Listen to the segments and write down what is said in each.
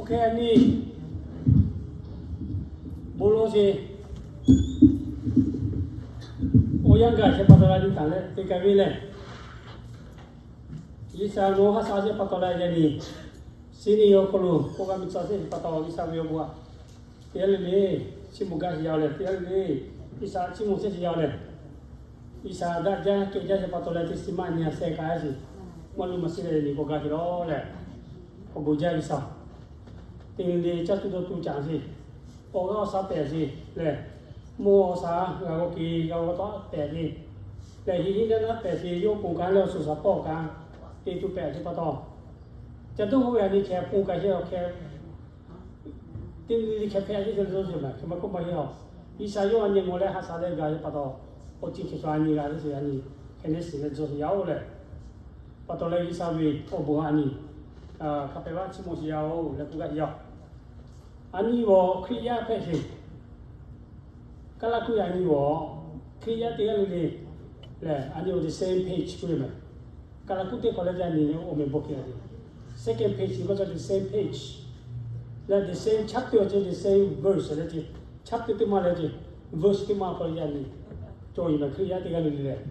Hk'e a nyi bon lawˬ sheˍ. Awˬ yanˇ gaˬ shehˍ pa taw la nyi htaꞈ leh te k'ai ve lehˬ, G'uiˬsha nawˬ haˉ sha shehˍ pa taw la yaꞈ nyi, chi nyi awˬ hk'aw lo k'oˆ g'a miˬ tcuh shehˍ pa taw G'uiˬsha ve awˬ bon a teˇ g'aˇ le le chiˇ mvuh gaˇ sheˍ yaˇ-oˬ lehˬ, teˇ g'aˇ le le G'uiˬsha chiˇ mvuh shehˍ sheˍ yaˇ-oˬ lehˬ, G'uiˬsha daꞈ jaˇ kehˬ jaˇ shehˍ pa taw leh teˇ shiˍ maˇ nyi a sheh k'ai a shiˍ, maˇ luˬ maˇ shiˍ leh nyi k'awꞈ gaˇ sheˍ lawˬ lehˬ, awˬ bon jaˇ G'uiˬsha. Teˇ g'aˇ le caˇ tuˬ dawˇ tuˬ caꞈ sheˍ, awˬ g'aˇ awˬ shaˉ pehˍ sheˍ lehˬ, mawˇ awˬ shaˉ g'a g'aw ke g'a g'aw tawˆ pehˍ sheˍ lehˬ, hiˆ hiˆ naˆ naˆ pehˍ sheˍ, yawˇ ponˬ kaꞈ leh awˬ suˍ shaˍ pawˆ kaꞈ te tuˬ pehˍ sheˍ pa taw, ca dawˇ k'oˆ ve a nyi hkeh ponˬ kaꞈ sheˍ awˬ hkeh teˇ nyi hkeh hpehꞈ a yeˇ te le dawˇ sheˍ ma hkeh maˇ k'oˆ maˇ heˆ a. G'uiˬsha yawˇ a nyi mawˬ leh haˉ sha leh gaˬ sheˍ pa taw, awˬ ceuˬ hkeh sha a nyi g'a sheˍ a nyi, hkeh neˇ shiˍ leh dawˇ sheˍ yaˇ-oˬ lehˬ, pa taw leh G'uiˬsha ve awˬ bon a nyi hk'a pehꞈ vaˇ chiˇ mvuh sheˍ yaˇ-oˬ leh k'oˆ gaˇ sheˍ yaˇ. A nyi g'awˬ Hkriꞈ yaˇ hpehꞈ sheˍ. Kaˇlaˇ kuˇ yaˇ a nyi g'awˬ Hkriꞈ yaˇ teˇ g'aˇ le le lehˬ, a nyi g'awˬ the same page k'oˆ ve mehˬ. Kaˇlaˇ kuˇ teˇ hk'awꞈ leh ca nyi awˬ meh bawˬ hk'e a nyi, second page maˇ cawˬ, the same page leh the same chapter ceh, the same verse leh ceh, chapter teˇ maˇ leh ceh, verse teˇ maˇ hk'aw leh ca nyi cawˬ ve mehˬ Hkriꞈ yaˇ teˇ g'aˇ le le lehˬ.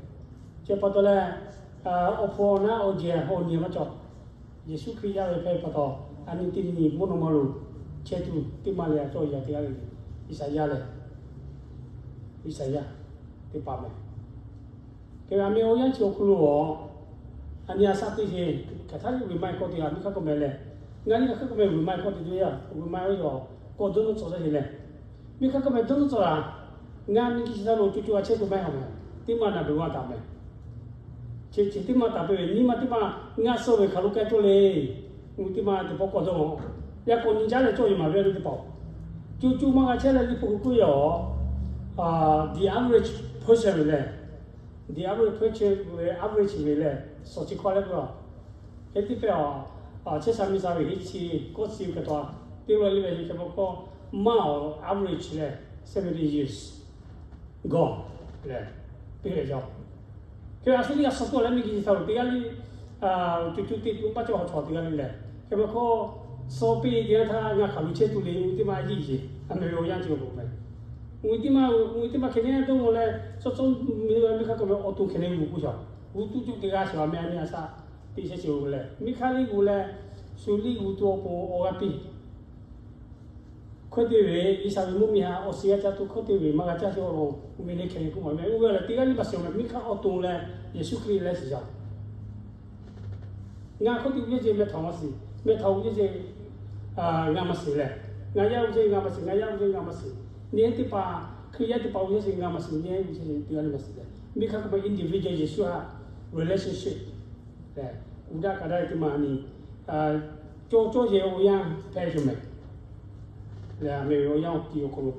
Chi pa taw leh, awˬ hpu awˬ naˉ awˬ jehˬ awˬ nyi maˇ cawˬ. Yeˍsuˆ Hkriꞈ yaˇ ve hpehꞈ pa taw, a nyi teˇ nyi mvuhˇ naw ma lo chehˇ tuˬ teˇ maˇ leh a cawˬ yaˇ teˇ g'aˇ le le, Iˉsaˍyaˆ lehˬ, Iˉsaˍyaˆ teˇ hpaˍ mehˬ. Hk'e ve a meh awˬ yanˇ chi awˬ hk'aw lo a, a nyi a shaˆ teˇ sheˍ hk'aˬ htaˇ le ve maˇ heˆ k'oˆ te a miˇ hk'aˇ k'oˆ meh lehˬ, ngaˬ nyiˇ hk'aˇ k'oˆ meh ve maˇ heˆ k'oˆ te ve a, ve maˇ heˆ ve a, k'awꞈ dawˇ nawˇ tcuh sheˍ lehˬ, miˇ hk'aˇ k'oˆ meh dawˇ nawˇ tcuh a, ngaˬ miˇ ki chi htaˇ lo co co a chehˇ tuˬ maˇ heˆ mehˬ. Teˇ maˇ naˬ ve maˇ taˍ mehˬ. Chi chi teˇ maˇ taˍ peuˬ ve nyiˇ maˇ teˇ maˇ ngaˬ suh ve hk'aˬ lo k'ai cawˇ le. Nyi teˇ maˇ teˇ pawˆ k'awꞈ dawˇ, yaꞈ k'awꞈ nyi jaˇ leh cawˇ ve maˍ ve a nyi teˇ pawˆ, co co maˇ g'a chehˇ leh liˇ hpu k'oˆ k'oˆ ve a, the average person ve lehˬ, the average person ve average ve lehˬ suhˍ chi hkawˇ leh k'oˆ a, hk'e teˇ pehˇ a, chehˇ sha miˇ sha ve heˆ chi kawˇ chi ve hk'e taw, teˇ lo le ve hk'e maˇ k'oˆ, maˇ awˬ average lehˬ seventy years gone lehˬ, teˇ g'aˇ cawˬ. Hk'e a suh teˇ g'aˇ suh tuˬ leh miˇ ki chi htaˇ lo teˇ g'aˇ le, co co te tuˬ maˇ cawˇ hawˬ chaw teˇ g'aˇ le lehˬ, hk'e maˇ k'oˆ, suh piˇ teˇ g'aˇ htaˇ ngaˬ hk'aˬ lo chehˇ tuˬ le, nyi teˇ maˇ a jiˇ yeˬ a meh ve awˬ yanˇ chi awˬ bon mehˬ. Nyi teˇ maˇ, nyi teˇ maˇ hk'e neˇ dawˇ mawˬ leh, suh tcuhˉ miˇ miˇ hk'aˇ k'oˆ meh awˬ to hk'e neˇ g'uˬ k'oˆ shaˍ, g'uˬ tuˬ cuˇ teˇ g'aˇ shaˍ a meh a nyi a shaˆ teˇ shehˆ chi awˬ lehˬ, miˇ hk'aˇ liˇ g'uˬ leh shu liˇ g'uˬ tuˬ awˬ pon awˬ g'aˇ piˇ hkawehˇ te ve, Iˉsaˍreˍlaˆ mvuhˇmiˬ htaꞈ awˬ shiˍ g'a ca tuˬ hkawehˇ te ve maˇ g'a caˇ sheˍ awˬ lawn, uˇ ve neˇ hkeh ve k'oˆ maˍ meh. Uˇ ve lehˬ teˇ g'aˇ liˇ maˇ shiˍ meh, miˇ hk'aˇ awˬ to leh Yeˍsuˆ Hkriꞈ leh shiˍ yaˇ. Ngaˬ hkawˇ te ve ceˇ meh htaꞈ maˇ shiˍ, meh htaꞈ uˇ ve ceˇ ngaˬ maˇ shiˍ lehˬ, ngaˬ yaˇ uˇ ve ceˇ ngaˬ maˇ shiˍ, ngaˬ yaˇ uˇ ve ceˇ ngaˬ maˇ shiˍ, nyi teˇ hpaˍ Hkriꞈ yaˇ teˇ hpaˍ uˇ ve ceˇ ngaˬ maˇ shiˍ, nyi uˇ ve ceˇ teˇ g'aˇ liˇ maˇ shiˍ lehˬ, miˇ hk'aˇ k'oˆ meh individual Yeˍsuˆ htaꞈ relationship lehˬ, uˇ daꞈ kaꞈ daꞈ ve teˇ maˇ nyi, cawˇ cawˇ yehˬ awˬ yanˇ hpehꞈ ve mehˬ. Lehˬ a meh ve awˬ yanˇ awˬ tiˍ awˬ hk'aw lo,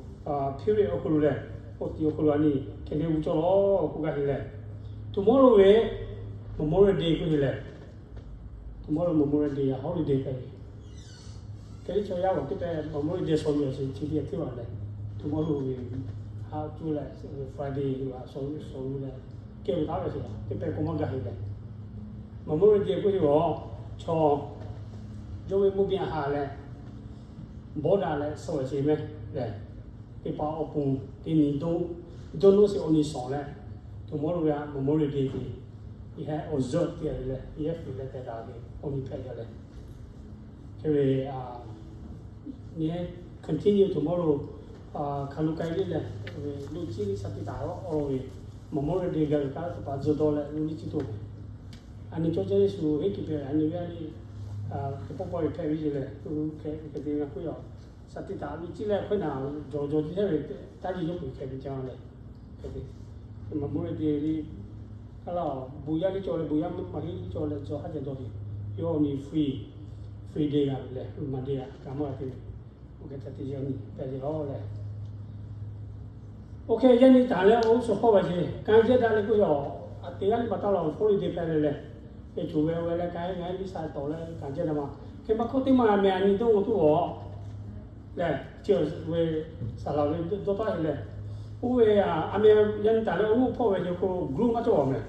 period awˬ hk'aw lo lehˬ, awˬ tiˍ awˬ hk'aw lo a nyi hkeh neˇ g'uˬ cawˇ lawˬ k'oˆ gaˇ heˆ lehˬ, tomorrow ve Memorial Day k'oˆ heˆ lehˬ, tomorrow Memorial Day a holiday hpehꞈ ve. Hk'e le chaw yaˇ g'awˬ teˇ pehˍ Memorial Day shawˍ yuˬ a sheˍ chi teˇ g'aˇ hteˇ a lehˬ, tomorrow ve ha cuˇ leh Friday a shawˍ yuˬ leh kehˬ ve taˉ ve sheˍ teˇ pehˍ k'o maˇ gaˬ heˆ lehˬ, Memorial Day k'oˆ ve a, chaw yawˇ ve mvuhˇ miˬ a haꞈ leh bawˇ daꞈ leh suh ve sheˍ meh lehˬ, teˇ hpaˍ awˬ pon teˇ nyi dawˇ, dawˇ nawˇ sheˍ awˬ nyi shawˍ leh, tomorrow ve a Memorial Day te, yehˬ awˬ zuhˆ te ve lehˬ, yehˬ fuiˍ leh teh daꞈ ve awˬ nyi hpehꞈ ve lehˬ, hk'e ve nyi continue tomorrow hk'aˬ lo k'ai le lehˬ, ve lo ciˇ liˇ shaˍ tiꞈ taˍ awˬ lawn ve Memorial Day gaˬ ve kaꞈ teˇ hpaˍ zuhˆ dawˇ leh lo liˇ ciˇ toˆ ve, a nyi cawˇ cawˇ Yeˍsuˆ henˇ tuˬ hpehꞈ ve a nyi ve a le, teˇ pawˆ pawˆ ve hpehꞈ ve ceˇ lehˬ, hk'e te ngaˬ k'oˆ yaˇ shaˍ tiꞈ taˍ lo ciˇ leh hk'oˆ naˬ jawˬ jawˬ tiˇ hehˉ ve taˇ jiˇ yawˇ peuˬ hkeh ve ca lehˬ, hk'e te Memorial Day le, a la, bon yaˇ liˇ cawˬ leh bon yaˇ maˇ heˆ liˇ cawˬ leh cawˬ haˉ ceh dawˇ ve, yawˇ awˬ nyi free, free day g'a ve lehˬ, Monday a kaꞈ maˇ g'a te ve, oˇ hk'e ca te yaˇ nyi hpehꞈ ve lawˬ lehˬ, oˇ hk'e yaˇ nyi taˍ leh awˬ g'uˇ suhˍ hpawˇ ve ceˇ kanˇ jehˇ daꞈ leh k'oˆ yaˇ, a teˇ g'aˇ liˇ pa taˇ la holiday hpehꞈ ve lehˬ, hk'e coˬ ve ve leh kanˇ ngaˬ hui miˇ sha tawˍ leh kanˇ jehˇ daꞈ ma, hk'e maˇ hkawˇ teˇ maˇ meh a nyi dawˇ g'aw tuˬ a lehˬ, chi ve saˍ laˍ ve dawˇ taˉ heˆ lehˬ, oˇ ve a meh yaˇ nyi taˍ leh awˬ g'uˇ hpawˇ ve ceˇ k'o group maˇ cawˇ meh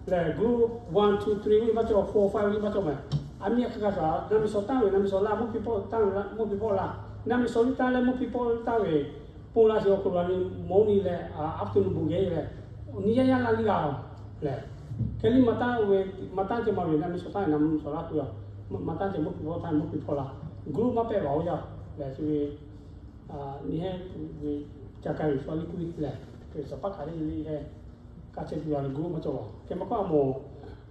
lehˬ, group one, two, three ve maˇ cawˇ, four, five ve maˇ cawˇ meh. A miˇ a hk'aˇ hk'a shuˍ, na me shaw tanˇ ve, na me shaw laˇ mvuhˇ piˇ pawˆ tanˇ ve, mvuhˇ piˇ pawˆ laˇ, na me shaw liˇ tanˇ leh mvuhˇ piˇ pawˆ tanˇ ve, ponˇ laˇ sheˍ awˬ hk'aw lo a ni mawˇ ni leh, a, afternoon bon geh leh, ni yaˇ yaˇ laˇ liˇ g'a lehˬ, hk'e liˇ maˇ tanˇ ve, maˇ tanˇ ceh ma ve, na me shaw tanˇ ve na me shaw laˇ k'oˆ yaˇ, maˇ tanˇ ceh mvuhˇ piˇ pawˆ tanˇ ve mvuhˇ piˇ pawˆ laˇ, group maˇ pehˆ ve awˬ yaˇ lehˬ, chi ve ni heˉ ve ca ka ve shaw liˇ k'oˆ lehˬ, ve shaw paˉ hk'aˬ le le heh, ka chehˇ tuˬ yaˇ ve group maˇ cawˬ. Hk'e maˇ k'oˆ a mawˬ,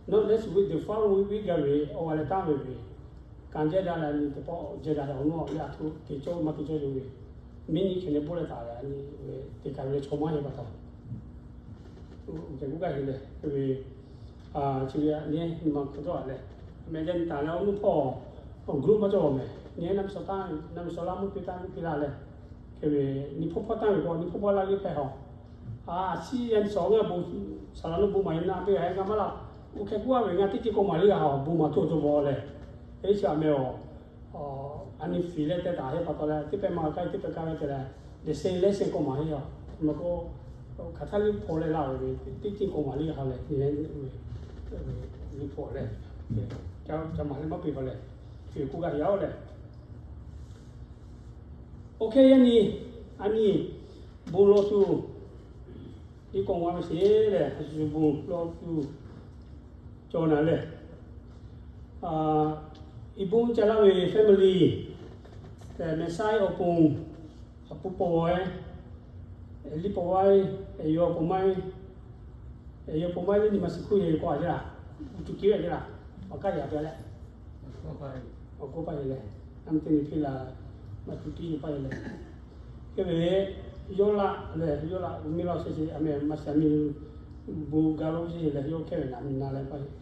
not next week, the following week gaˇ ve awˬ g'a leh tanˇ ve ve, kanˉ jehˇ daꞈ leh a ni teˇ pawˆ jehˇ daꞈ leh awˬ nuˇ a yaˇ htoꞈ te cawˇ maˇ te cawˇ yoˬ ve, miˉ nyi hkeh ne boˆ leh taˍ leh a ni ve teˇ kaˬ ve leh chaw maˇ heˆ pa taw, keh g'uˇ gaˇ heˆ leh, hk'e ve chi ve a ni nyi ma hk'e dawˇ a leh, meh jaˇ nyi taˍ leh awˬ nuˇ hpawˇ awˬ group maˇ cawˬ meh, ni heˉ na me shaw tanˇ, na me shaw laˇ mvuhˇ piˇ tanˇ mvuhˇ piˇ laˇ leh, hk'e ve ni hpawˇ hpawˇ tanˇ ve k'o ni hpawˇ hpawˇ laˇ liˇ hpehꞈ haw. A, a ciˉ yaˇ ni shaw ngaˇ bon, saˍ laˍ nuˇ bon maˍ e na piˇ ve ngaˇ maˇ laˇ, oˇ hkeh k'oˆ a ve ngaˇ teˇ ceuˬ k'awꞈ maˍ liˇ g'a haw, bon maˍ tuˬ awˬ cawˬ bawˬ lehˬ, teˇ chi a meh awˬ a ni fiˍ leh teh taˍ heˆ pa taw leh, teˇ pehˇ ma kaˇ teˇ pehˇ kaˇ ve te leh, the same lesson k'awꞈ maˍ heˆ a. Meh k'o, hk'aˬ htaˇ liˇ hpaw leh laˇ ve, teˇ ceuˬ k'awꞈ maˍ liˇ g'a haw lehˬ, liˇ hpaw leh, ca maˍ leh maˇ piˇ haw lehˬ, hk'e k'oˆ gaˇ heˆ a lehˬ. Oˇ hk'e yaˇ nyi, a nyi, bon lawˬ tuˬ, iˉ k'awꞈ maˍ ve sheˍ lehˬ, a shu shu bon lawˬ tuˬ cawˬ naˍ lehˬ, iˉ bon ca laˇ ve family lehˬ, mehˬ saiˉ awˬ pon, a pu paw e, liˇ paw e, yawˇ paw ma e, yawˇ paw ma e leh nyi ma shiˍ hkuˇ yehˬ k'awꞈ a jaˇ, tuˬ kiˇ ve jaˇ, awˬ kaˉ yaꞈ pehꞈ leh, awˬ k'oˆ paˇ yehˬ lehˬ, a meh teˇ nyi piˇ laˬ, maˇ tuˬ kiˇ ve paˇ yehˬ lehˬ, hk'e ve yawˇ laꞈ lehˬ, yawˇ laꞈ miˇ lawˬ sheˍ sheˍ, a meh maˇ shiˍ a miˇ bon ga lawˬ sheˍ lehˬ, yawˇ hkeh ve naˍ miˬ na leh paˇ yehˬ.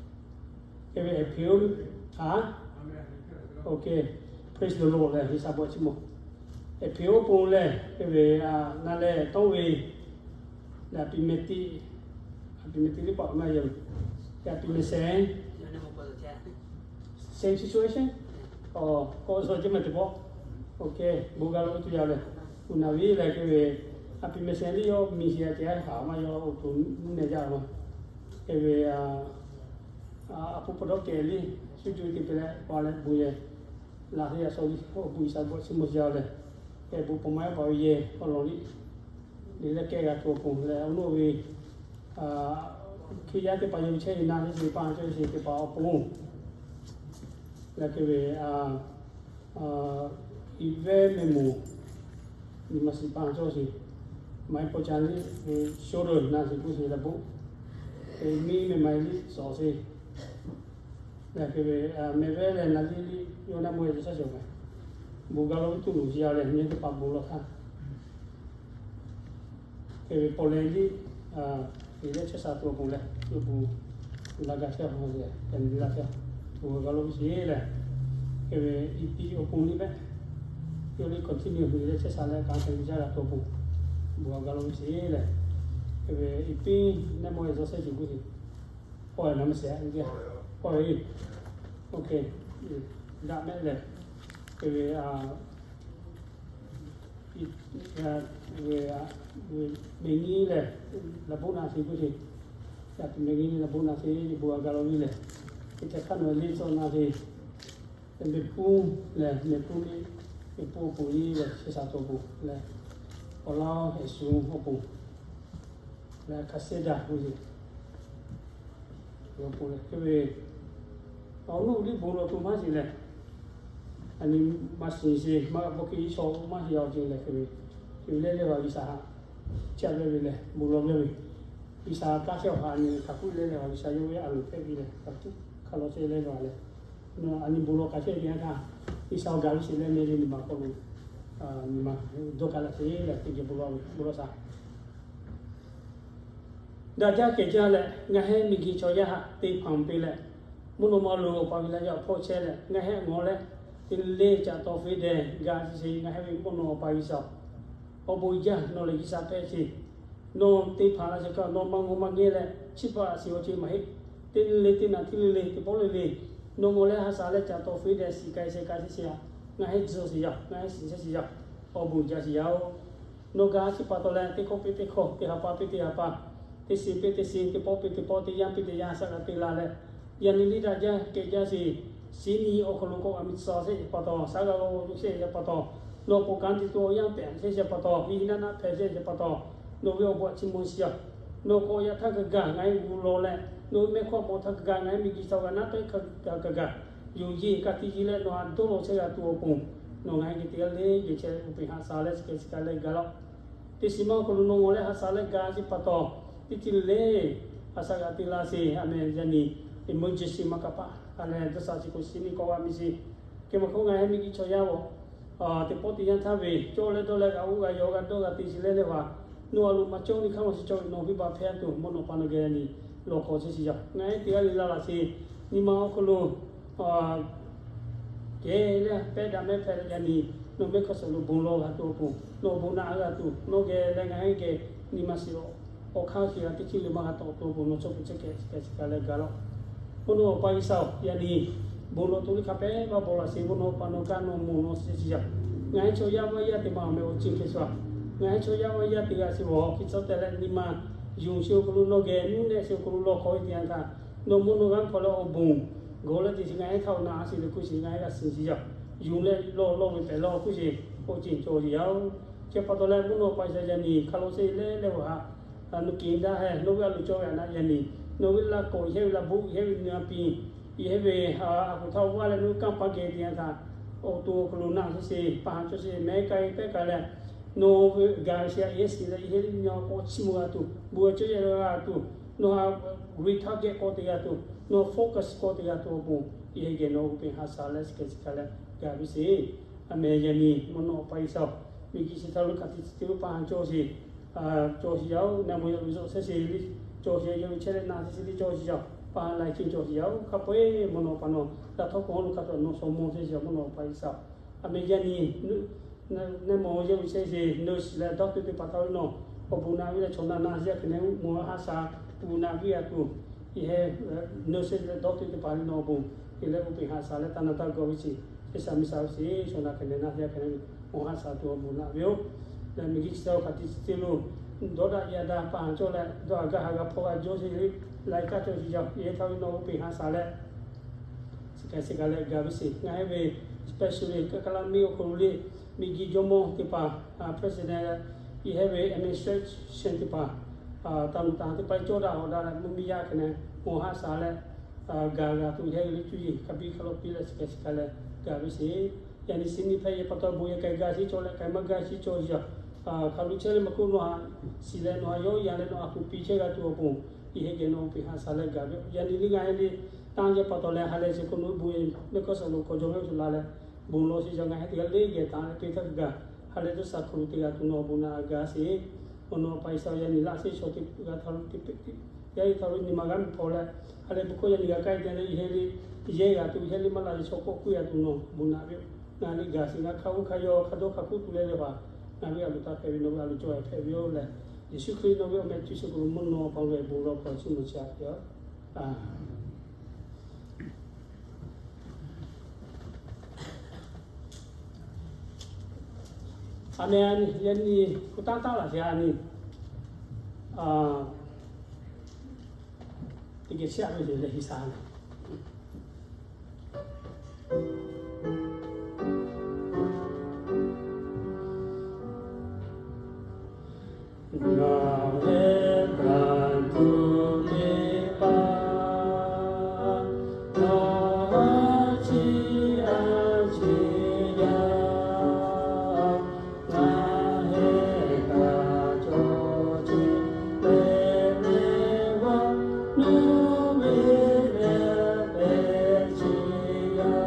Hk'e ve a hpeꞈ oˇ, a, praise the Lord lehˬ, G'uiˬsha bon chiˇ mvuh. A hpeꞈ oˇ pon lehˬ, hk'e ve na leh tawˇ ve, lehˬ a piˍ meh tiꞈ, a piˍ meh tiꞈ liˇ paˍ maˇ yehˬ, a piˍ meh sehˍ, same situation, k'awꞈ suh ceˇ meh teˇ pawˆ, bon ga lawˬ ve tuˬ yaˇ lehˬ, uˬ naˍ viˉ lehˬ hk'e ve, a piˍ meh sehˍ liˇ yawˇ miˬ sheˍ a ceh haˍ maˇ yawˇ awˬ to nuˇ neh jaˇ ve, hk'e ve a pu pa dawˇ kehˬ liˇ shu cuˇ te te leh pa leh bon yehˬ, laˬ teˇ yaꞈ shaw liˇ awˬ bon G'uiˬsha bon chiˇ mvuh jaˇ lehˬ, hk'e bon paw ma yaˇ paˍ ve yehˬ awˬ lawn liˇ, liꞈ leh kehˉ g'a tuˬ awˬ pon lehˬ, awˬ nuˇ ve hkui yaˇ teˇ hpaˍ yehˬ ve chehˇ ve na teˇ sheˍ pa cawˇ sheˍ teˇ hpaˍ awˬ pon lehˬ, hk'e ve a, iˉ vehˉ meh moˍ, nyi ma shiˍ pa cawˇ sheˍ, maˇ heˆ paw ca liˇ ve shoulder na sheˍ k'oˆ sheˍ leh bon, hk'e miˇ meh maˇ heˆ liˇ shawˍ sheˍ lehˬ, hk'e ve meh vehˉ leh na liˇ liˇ yawˇ naˆ mawˇ yehˬ ca shaˉ cawˬ meh, bon ga lawˬ ve tuˬ loˍ jaˇ lehˬ, nyi teˇ hpaˍ bon lawˬ htaˇ hk'e ve paw leh liˇ, liꞈ leh chehˇ sha tuˬ awˬ pon leh, yawˇ bon la ga chehˇ a ve, a nyi la chehˇ, bon ga lawˬ ve sheˍ lehˬ, hk'e ve iˉ piˇ awˬ pon liˇ mehˆ, yawˇ liˇ continue liꞈ leh chehˇ sha leh ka te ve jaˇ g'a tuˬ awˬ pon, bon ga lawˬ ve sheˍ lehˬ, hk'e ve iˉ piˇ naˆ mawˇ yehˬ ca shaˉ cawˬ k'oˆ sheˍ, paw e na meh sehˍ a, paw e, OK, daꞈ mehˆ lehˬ, hk'e ve a, meh nyi lehˬ, laˬ bon na sheˍ k'oˆ sheˍ, yaꞈ piˍ meh nyi laˬ bon na sheˍ, bon ga lawˬ ve lehˬ, hk'e ca hk'aˇ nawˬ liˇ tcuh na sheˍ, meh puˇ lehˬ meh puˇ liˇ, meh puˇ awˬ pon liˇ lehˬ chehˇ sha tuˬ awˬ pon leh, awˬ laˇ awˬ shu awˬ pon leh hk'a sehˉ daꞈ k'oˆ sheˍ. Awˬ pon lehˬ hk'e ve, awˬ nuˇ liˇ bon lawˬ tuˬ maˇ sheˍ lehˬ, a nyi maˇ shiˍ sheˍ, maˇ g'a bawˇ hkiˇ shaw maˇ heˆ a ceh lehˬ hk'e ve, leh leh g'a G'uiˬsha haꞈ caˇ ve lehˬ bon lawˬ ve, G'uiˬsha kaˇ chehˇ awˬ hk'aˇ a nyi hk'a kuˉ leh leh g'a G'uiˬsha yawˇ ve a loˍ hpehˇ ve lehˬ, hk'a kuˉ hk'a lawˬ chehˇ leh g'a leh, a nyi bon lawˬ kaꞈ chehˇ ve teˇ yanˇ htaˇ, G'uiˬsha awˬ gaˬ ve sheˍ leh meh ve nyi ma hk'aw lo, nyi ma dawˇ kaꞈ la sheˍ leh teˇ geh bon lawˬ ve bon lawˬ shaˍ Daꞈ jaˇ kehˬ jaˇ leh, ngaˬ hehˉ miˬguiˬ chaw yaˇ haꞈ te hpanˍ piˇ leh, mvuhˇ naw ma lo awˬ pa G'uiˬsha yaˇ awˬ hpawˇ chehˇ leh, ngaˬ hehˉ ngawˬ leh, teˇ nyi le caꞈ taw feˇ deh ga chi sheˍ. Ngaˬ hehˉ ve mvuhˇ naw ma awˬ pa G'uiˬsha, awˬ bon jaˇ nawˬ lehˬ G'uiˬsha hpehꞈ sheˍ. Nawˬ te hpanˍ la sheˍ kaꞈ nawˬ maˇ ngawˬ maˇ ngeh leh, chi pa shiˍ awˬ ceuˬ maˇ heˆ. Teˇ nyi le teˇ naꞈ teˇ nyi le teˇ pawˆ le le, nawˬ ngawˬ leh ha shaˍ leh caꞈ taw feˇ deh shiˍ k'ai sheh k'ai sheˍ sheˍ a. Ngaˬ hehˉ tzuhˇ sheˍ yaˇ, ngaˬ hehˉ shiˍ chehˇ sheˍ yaˇ, awˬ bon jaˇ sheˍ yaˇ oˬ. Nawˬ gaˬ chi pa taw leh teˇ hkawˇ piˇ teˇ hkawˇ, teˇ ha pa piˇ teˇ ha pa, teˇ shin piˇ teˇ shin, teˇ pawˆ piˇ teˇ pawˆ, teˇ yanˇ piˇ teˇ yanˇ shaꞈ g'a te la leh, yaꞈ nyi liˇ daꞈ jaˇ kehˬ jaˇ sheˍ. Chi nyi awˬ hk'aw lo k'awꞈ g'a mi tcuh shehˆ shehˆ pa taw, shaˉ g'a g'a shehˆ shehˆ pa taw, nawˬ k'awꞈ kanˉ te tuˬ awˬ yanˇ pehˍ shehˆ shehˆ pa taw, hiˉ naˆ naˆ hpehꞈ shehˆ shehˆ pa taw, nawˬ ve awˬ bon aꞈ chiˇ mvuh shiˍ yaˇ. Nawˬ k'awꞈ yaꞈ htaˇ kaꞈ gaˬ ngaˬ hui g'uˇ law leh, nawˬ ve mehˆ hk'aw mawˬ htaˇ kaꞈ gaˬ ngaˬ hui miˬguiˬ sha g'a naˉ tawˆ htaˇ kaꞈ gaˬ, yonˍ yeˬ ka tiꞈ yeˬ leh nawˬ htaꞈ dawˇ law chehˇ g'a tuˬ awˬ pon, nawˬ ngaˬ hui geh teˇ g'aˇ le geh chehˇ leh uˉ peꞈ haꞈ shaˍ leh chi hk'e chi hk'e leh gaˬ laˇ-oˆ. Teˇ shiˍ ma awˬ hk'aw lo nawˬ ngawˬ leh haꞈ shaˍ leh gaˬ ve pa taw, teˇ ceuˬ le le haꞈ shaˍ g'a te la sheˍ. A meh yaꞈ nyi emergency maˇ kaꞈ paˆ a leh daꞈ shaˍ chi k'o shiˍ nyi k'awꞈ g'a mi sheˍ. Keh maˬ hk'oˆ ngaˬ hui miˬguiˬ chaw yaˇ-oˬ, teˇ pawˆ teˇ yanˇ htaˇ ve cawˇ leh dawˇ leh g'a oˇ g'a yawˬ g'a dawˇ g'a te sheˍ leh leh haꞈ, nawˬ a loꞈ maˍ cawˇ nyi hk'aˇ maˇ shiˍ cawˇ ve nawˬ hui baˬ hpehˇ tuˬ mvuhˇ naw pa nawˬ geh yaꞈ nyi lawˬ hk'aw chehˇ shiˍ yaˇ. Ngaˬ hui teˇ g'aˇ le la laꞈ sheˍ. Nyi ma awˬ hk'aw lo kehˬ leh pehˇ daꞈ mehˇ hpehꞈ leh yaꞈ nyi nawˬ mehˆ hk'aˇ suhˍ lo bon lawˬ g'a tuˬ awˬ pon, nawˬ bon naꞈ g'a tuˬ nawˬ geh leh ngaˬ hui geh nyi ma shiˍ-oˬ. Awˬ hk'aˇ shiˍ g'a teˇ ceuˬ le maˇ g'a tawˆ tuˬ awˬ pon nawˬ chaw hpu chehˇ kehˬ chi hk'e chi hk'e leh gaˬ laˇ-oˆ. Mvuhˇ naw pa G'uiˬ sha-oˬ, yaꞈ nyi bon lawˬ tuˬ ve hk'a pehˉ maˇ bon laꞈ sheˍ. Mvuhˇ naw pa nawˬ kaꞈ nawˬ moˍ nawˬ shiˍ shiˍ yaˇ. Ngaˬ hui chaw yaˇ vaˇ yaˇ teˇ maˬ awˬ meh awˬ ceuˬ hk'e sha, ngaˬ hui chaw yaˇ vaˇ yaˇ teˇ g'aˇ shiˍ awˬ hk'e tcuh teh leh nyi ma yonˍ sheˍ awˬ hk'aw lo nawˬ geh nuˇ nehˆ sheˍ awˬ hk'aw lo lawˬ hk'aw ve teˇ yanˇ htaˇ, nawˬ mvuhˇ naw g'aˇ hpaw leh awˬ bon gawˬ leh teˇ shiˍ ngaˬ hui htaꞈ awˬ na a shiˍ le hkuˇ shiˍ ngaˬ hui g'a shiˍ shiˍ yaˇ. Yonˍ leh lawˬ lawˬ ve pehˬ lawˬ hkuˇ shiˍ awˬ ceuˬ cawˬ shiˍ yaˇ-oˬ. Chi pa taw leh mvuhˇ naw pa G'uiˬ sha yaꞈ nyi hk'a lo sheˍ leh leh awˬ haꞈ nawˬ kehˬ daꞈ hehˉ nawˬ ve a loˍ cawˇ ve a naˆ yaꞈ nyi, nawˬ ve laꞈ k'awꞈ yehˇ ve laꞈ bvuhˆ yehˇ ve nyi a piˇ, yehˇ ve a k'oˍ htaˇ awˬ vaˇ leh nawˬ ve kanˇ paˇ geh teˇ yanˇ htaˇ, awˬ to awˬ hk'aw lo naˆ sheˍ sheˍ pa haˍ cawˇ sheˍ mehˉ k'ai pehˉ k'ai leh, nawˬ ve gaˬ ve sheˍ a yehˇ shiˍ leh yehˇ nyi awˬ k'awꞈ chiˇ mvuh g'a tuˬ, bon a cawˇ yehˇ g'a tuˬ, nawˬ htaꞈ retarget k'awꞈ te g'a tuˬ, nawˬ focus k'awꞈ te g'a tuˬ awˬ pon, yehˇ geh nawˬ uˉ peꞈ haꞈ shaˍ leh chi hk'e chi hk'e leh gaˬ ve sheˍ. A meh yaꞈ nyi mvuhˇ naw pa G'uiˬ sha-oˬ, miˬguiˬ chi htaꞈ lo hk'aˬ hk'e te ve pa haˍ cawˇ sheˍ, cawˇ sheˍ yaˇ-oˬ. Naˆ moˍ yaꞈ ve zuhꞈ shehˍ sheˍ le, cawˇ sheˍ yaˇ ve chehˇ leh naˆ sheˍ sheˍ le cawˇ sheˍ yaˇ, pa haˍ lai chi cawˇ sheˍ yaˇ-oˬ. Hk'a peu-eˬ mvuhˇ naw pa nawˬ daꞈ htawˇ k'o lo hk'a taw nawˬ shaw mawˇ sheˍ sheˍ mvuhˇ naw pa G'uiˬ sha-oˬ. A meh yaꞈ nyi naˆ moˍ yaꞈ ve chehˇ sheˍ nurse leh doctor teˇ hpaˍ htaꞈ nawˬ awˬ bon naꞈ ve leh chaw naˆ naˆ sheˍ hk'e ne moˍ haꞈ shaˍ, bon naꞈ ve a tuˬ, yehˇ nurse leh doctor teˇ hpaˍ le nawˬ awˬ bon te leh uˉ peꞈ haꞈ shaˍ leh taˇ naˆ taˇ gawˇ ve sheˍ, chehˇ sha miˬ sha ve sheˍ, chaw naˆ hk'e ne naˆ sheˍ hk'e ne moˍ haꞈ shaˍ tuˬ awˬ bon naꞈ ve-oˬ. Leh miˬguiˬ chi htaꞈ lo hk'aˬ hk'e te ve lo, dawˇ daꞈ yaꞈ daꞈ pa haˍ cawˇ leh dawˇ haˍ gaˇ haˍ g'a hpaw g'a jawˇ sheˍ le, lai kaˇ cawˇ sheˍ yaˇ, yehˇ htaꞈ ve nawˬ uˉ peꞈ haꞈ shaˍ leh chi hk'e chi hk'e leh gaˬ ve sheˍ. Ngaˬ hui ve specially kaˇ kaˇ laˇ miˇ awˬ hk'aw lo le, miˬguiˬ jawˇmawˇ teˇ hpaˍ, president, yehˇ ve administration teˇ hpaˍ, taˍ luˬ taˍ teˇ hpaˍ cawˇ daꞈ hawˍ daꞈ leh mvuhˇ miˬ yaˇ hk'e ne moˍ haꞈ shaˍ leh gaˬ g'a tuˬ yehˇ ve le cuˇ yiˍ hk'a biˇ hk'a lawꞈ piˇ leh chi hk'e chi hk'e leh gaˬ ve sheˍ. Yaꞈ nyi chi nyi hpehꞈ yehˇ pa taw bon yehˇ k'ai gaˇ sheˍ cawˇ leh k'ai maˇ gaˇ sheˍ cawˇ sheˍ yaˇ, hk'aˬ lo chehˇ leh maˇ k'oˆ nawˬ haꞈ shiˍ leh nawˬ haꞈ yawˇ yanˇ leh nawˬ a kuˬ piˇ chehˇ g'a tuˬ awˬ pon, yehˇ geh nawˬ uˉ peꞈ haꞈ shaˍ leh gaˬ ve. Yaꞈ nyi le ngaˬ hui le, taˇ yehˇ pa taw leh ha lehˬ chi hk'oˆ nawˬ bon yehˇ mehˆ hk'aˇ suhˍ lo hk'aw jawˇ mehˆ suhˍ la leh bon lawˬ sheˍ yaˇ, ngaˬ hui teˇ g'aˇ le geh taˍ leh peˇ htaˇ kaꞈ gaˬ, ha lehˬ dawˇ sha hk'aw lo teˇ g'aˇ tuˬ nawˬ awˬ bon naꞈ g'a sheˍ. Mvuhˇ naw pa G'uiˬ sha yaꞈ nyi laꞈ sheˍ chaw teˇ g'aˇ htaꞈ lo teˇ peꞈ teˇ, yaˇ hui htaꞈ lo nyi ma g'aˇ miˬ hpaw leh, ha lehˬ bon hkawˇ yaꞈ nyi g'a kaˇ te leh yehˇ le, yehˇ g'a tuˬ yehˇ le maˇ la sheˍ chaw k'awꞈ kuˇ g'a tuˬ nawˬ bon naꞈ ve-oˬ. Ngaˬ hui le gaˬ sheˍ ngaˬ hk'a g'uˇ hk'a yaw hk'a dawˇ hk'a hkuˆ tuˬ leh leh haꞈ, ngaˬ hui a loˍ taˇ hpehꞈ ve nawˬ ve a loˍ cawˇ hpehꞈ ve-oˬ leh, Yeˍsuˆ Hkriꞈ nawˬ ve awˬ meh cuˇ sheˍ k'o lo mvuhˇ naw pa ve bon lawˬ hk'aw chiˇ mvuh chi a te-oˬ. A meh yaꞈ nyi k'o taˇ taˇ laˬ sheˍ a nyi teˇ geh chiˇ aꞈ ve le leh hi sha le. Ngaˬ hui htaꞈ tuˬ teˇ hpaˍ, nawˬ a ciˉ a ciˉ yaˇ, ngaˬ hui htaꞈ cawˬ ce te leh vaˇ nuˇ ve leh pehˬ ce yaˇ.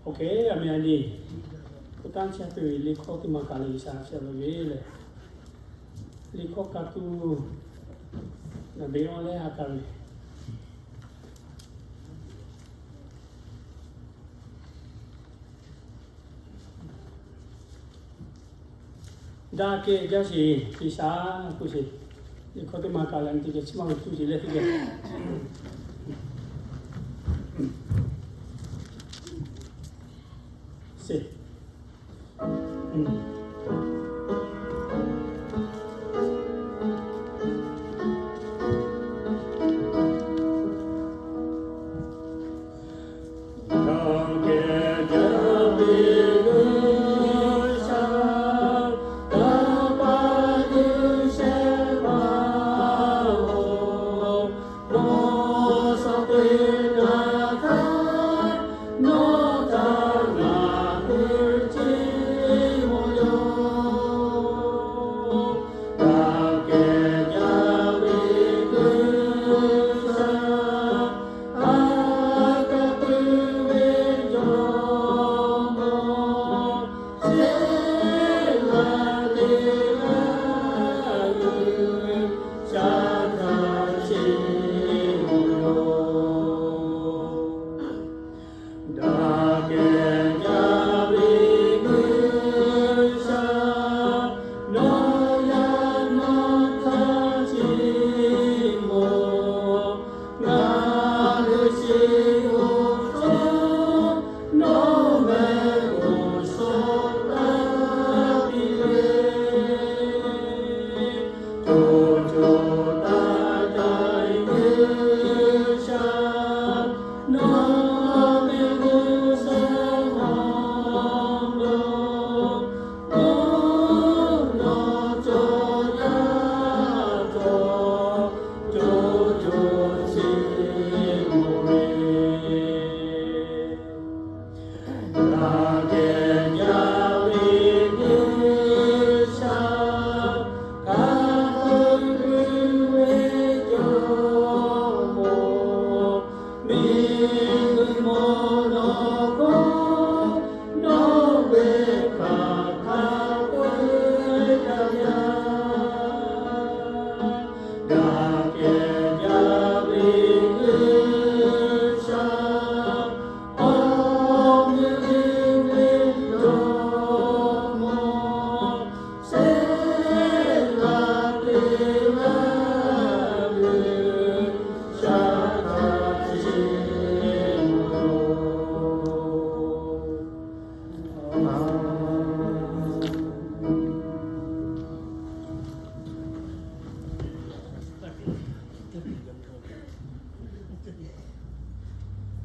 Oˇ hk'e a meh a nyi, k'o tanˇ chehˇ tuˬ ve liꞈ hkawˇ teˇ maˬ kaꞈ leh G'uiˬ sha chehˇ ve leh, Liꞈ hkawˇ ka tuˬ, naˍ beˬ awˬ leh ha ka ve daꞈ kehˬ jaˇ sheˍ, G'uiˬsha k'oˆ sheˍ. Liꞈ hkawˇ teˇ ma ka leh nyi teˇ geh chi ma ve tuˬ sheˍ leh teˇ geh sheˍ.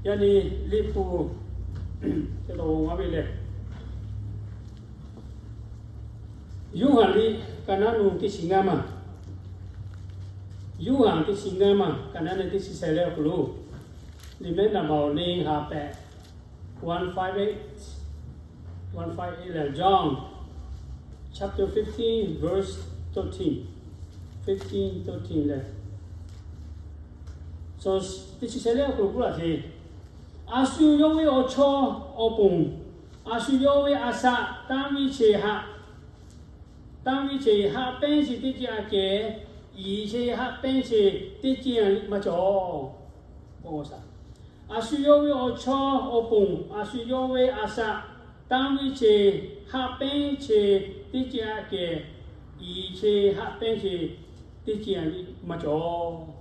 Yaꞈ nyi Liꞈ hpu teˇ taw ngaˇ ve lehˬ, Yoˇhanˬ liꞈ ka naˉ nu teˇ chi ngaˇ maˬ, Yoˇhanˬ teˇ chi ngaˇ maˬ ka naˉ nu teˇ chi shehˍ leh awˬ hk'aw lo, liꞈ mehˉ naˍ baˬ awˬ le ha pehꞈ, one five eight, one five eight leh, John chapter fifteen, verse thirteen, fifteen, thirteen leh, teˇ chi shehˍ leh awˬ hk'aw lo k'oˆ laˇ sheˍ. A shu yawˇ ve awˬ chawˇ awˬ ponˬ, a shu yawˇ ve a shaꞈ tanˇ ve cheˬ haꞈ, tanˇ ve cheˬ haꞈ pehnˇ chi teˇ ceuˬ aꞈ kehˬ, yiˍ chi haꞈ pehnˇ chi teˇ ceuˬ aꞈ maˇ cawˬ. A shu yawˇ ve awˬ chawˇ awˬ ponˬ, a shu yawˇ ve a shaꞈ tanˇ ve cheˬ haꞈ pehnˇ chi teˇ ceuˬ aꞈ kehˬ, yiˍ chi haꞈ pehnˇ chi teˇ ceuˬ aꞈ maˇ cawˬ.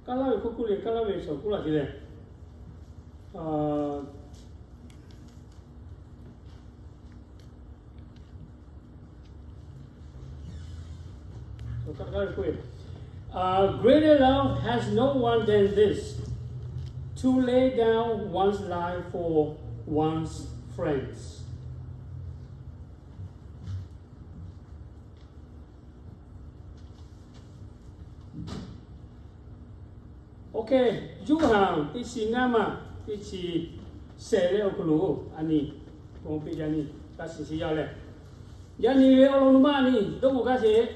Kaˇ laˇ ve hk'oˆ k'oˆ le, kaˇ laˇ ve shawˍ k'oˆ laˇ sheˍ lehˬ, Greater love has no one than this, to lay down one's life for one's friends. Oˇ hk'e, Yoˇhanˬ teˇ chi ngaˇ maˬ teˇ chi shehˍ leh awˬ hk'aw lo, a nyi, bon peˇ yaˇ nyi, taˇ shiˍ shiˍ yaˇ leh, yaˇ nyi ve awˬ lawn nu maˇ a nyi dawˇ k'o gaˇ sheˍ.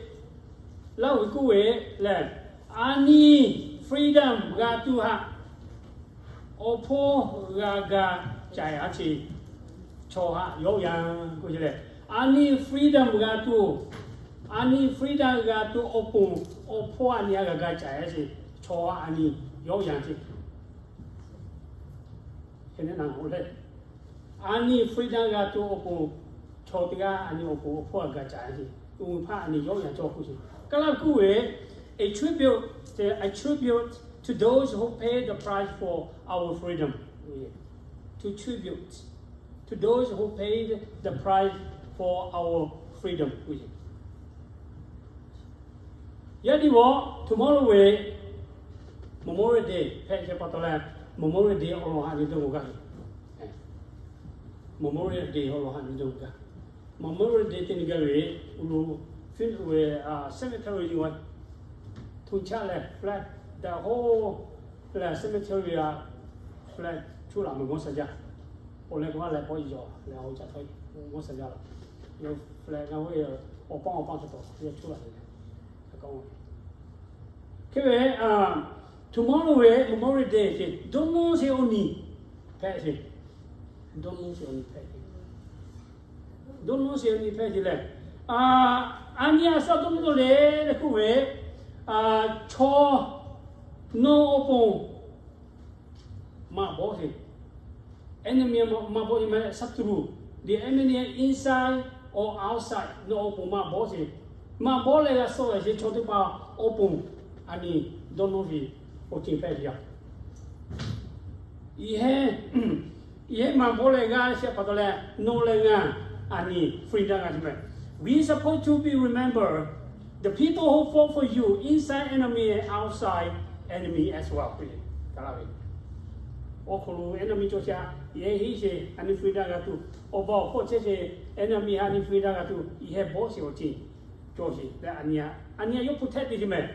Laˇ hui k'oˆ ve lehˬ, a nyi freedom g'a tuˬ haꞈ, Awˬ hpawˇ g'a ga caiˍ a ce, chaw haꞈ yawˇ yanˇ k'oˆ ce lehˬ, a nyi freedom g'a tuˬ, a nyi freedom g'a tuˬ awˬ pon, awˬ hpawˇ a nyi a g'a ga caiˍ a ce, chaw haꞈ a nyi yawˇ yanˇ ce. Hk'e te na leh, a nyi freedom g'a tuˬ awˬ pon, chaw teˇ g'aˇ a nyi awˬ pon awˬ hpawˇ a ga caiˍ a ce, uˉ hpaˇ a nyi yawˇ yanˇ cawˇ k'oˆ ce. Kaˇ laˇ kuˇ ve, a tribute, a tribute to those who paid the price for our freedom. To tribute to those who paid the price for our freedom. Yaˇ diˇ g'aw tomorrow ve Memorial Day hpehꞈ ce pa taw leh, Memorial Day awˬ lawn haꞈ nyi dawˇ g'a gaˇ ve. Memorial Day awˬ lawn haꞈ nyi dawˇ g'a gaˇ. Memorial Day teˇ nyi gaˇ ve, uˉ lo, funeral ve, cemetery nyi g'a, hto chaˇ leh flag, daꞈ hoˉ leh cemetery a flag cuˇ laˬ meh g'awˇ sha jaˇ. Awˬ leh k'o a leh pawˆ yawˬ leh a o caꞈ htaˇ g'awˇ sha jaˇ la. Yawˇ flag ngaˬ hui awˬ paˇ awˬ paˇ hk'e taw yawˇ cuˇ laˬ ve. Hk'e ve, tomorrow ve Memorial Day ce, dawˇ nawˇ sheˍ awˬ nyi hpehꞈ ce. Dawˇ nawˇ sheˍ awˬ nyi hpehꞈ ce. Dawˇ nawˇ sheˍ awˬ nyi hpehꞈ ce lehˬ, a nyi a shaꞈ dawˇ nawˇ le leh k'oˆ ve, chaw nawˬ awˬ pon maˇ bawˆ sheˍ. Enemy maˇ bawˆ sheˍ, ศัตรู, the enemy inside or outside, nawˬ awˬ pon maˇ bawˆ sheˍ. Maˇ bawˆ leh g'a suh leh sheˍ, chaw teˇ hpaˍ awˬ pon a nyi dawˇ nawˇ ve awˬ ceuˬ hpehꞈ ve yoˬ. Yehˇ, yehˇ maˇ bawˆ leh g'a shehˍ pa taw leh, nawˬ leh ngaˬ a nyi freedom g'a ce meh. We supposed to be remember the people who fought for you inside enemy and outside enemy as well. Kaˇ laˇ ve, awˬ hk'aw lo enemy cawˬ sheˍ, yehˇ henˇ sheˍ a nyi freedom g'a tuˬ, awˬ ba awˬ hk'aw chehˇ sheˍ, enemy a nyi freedom g'a tuˬ, yehˇ bawˆ sheˍ awˬ ceuˬ cawˬ sheˍ leh, a nyi a yawˇ protect te ce meh.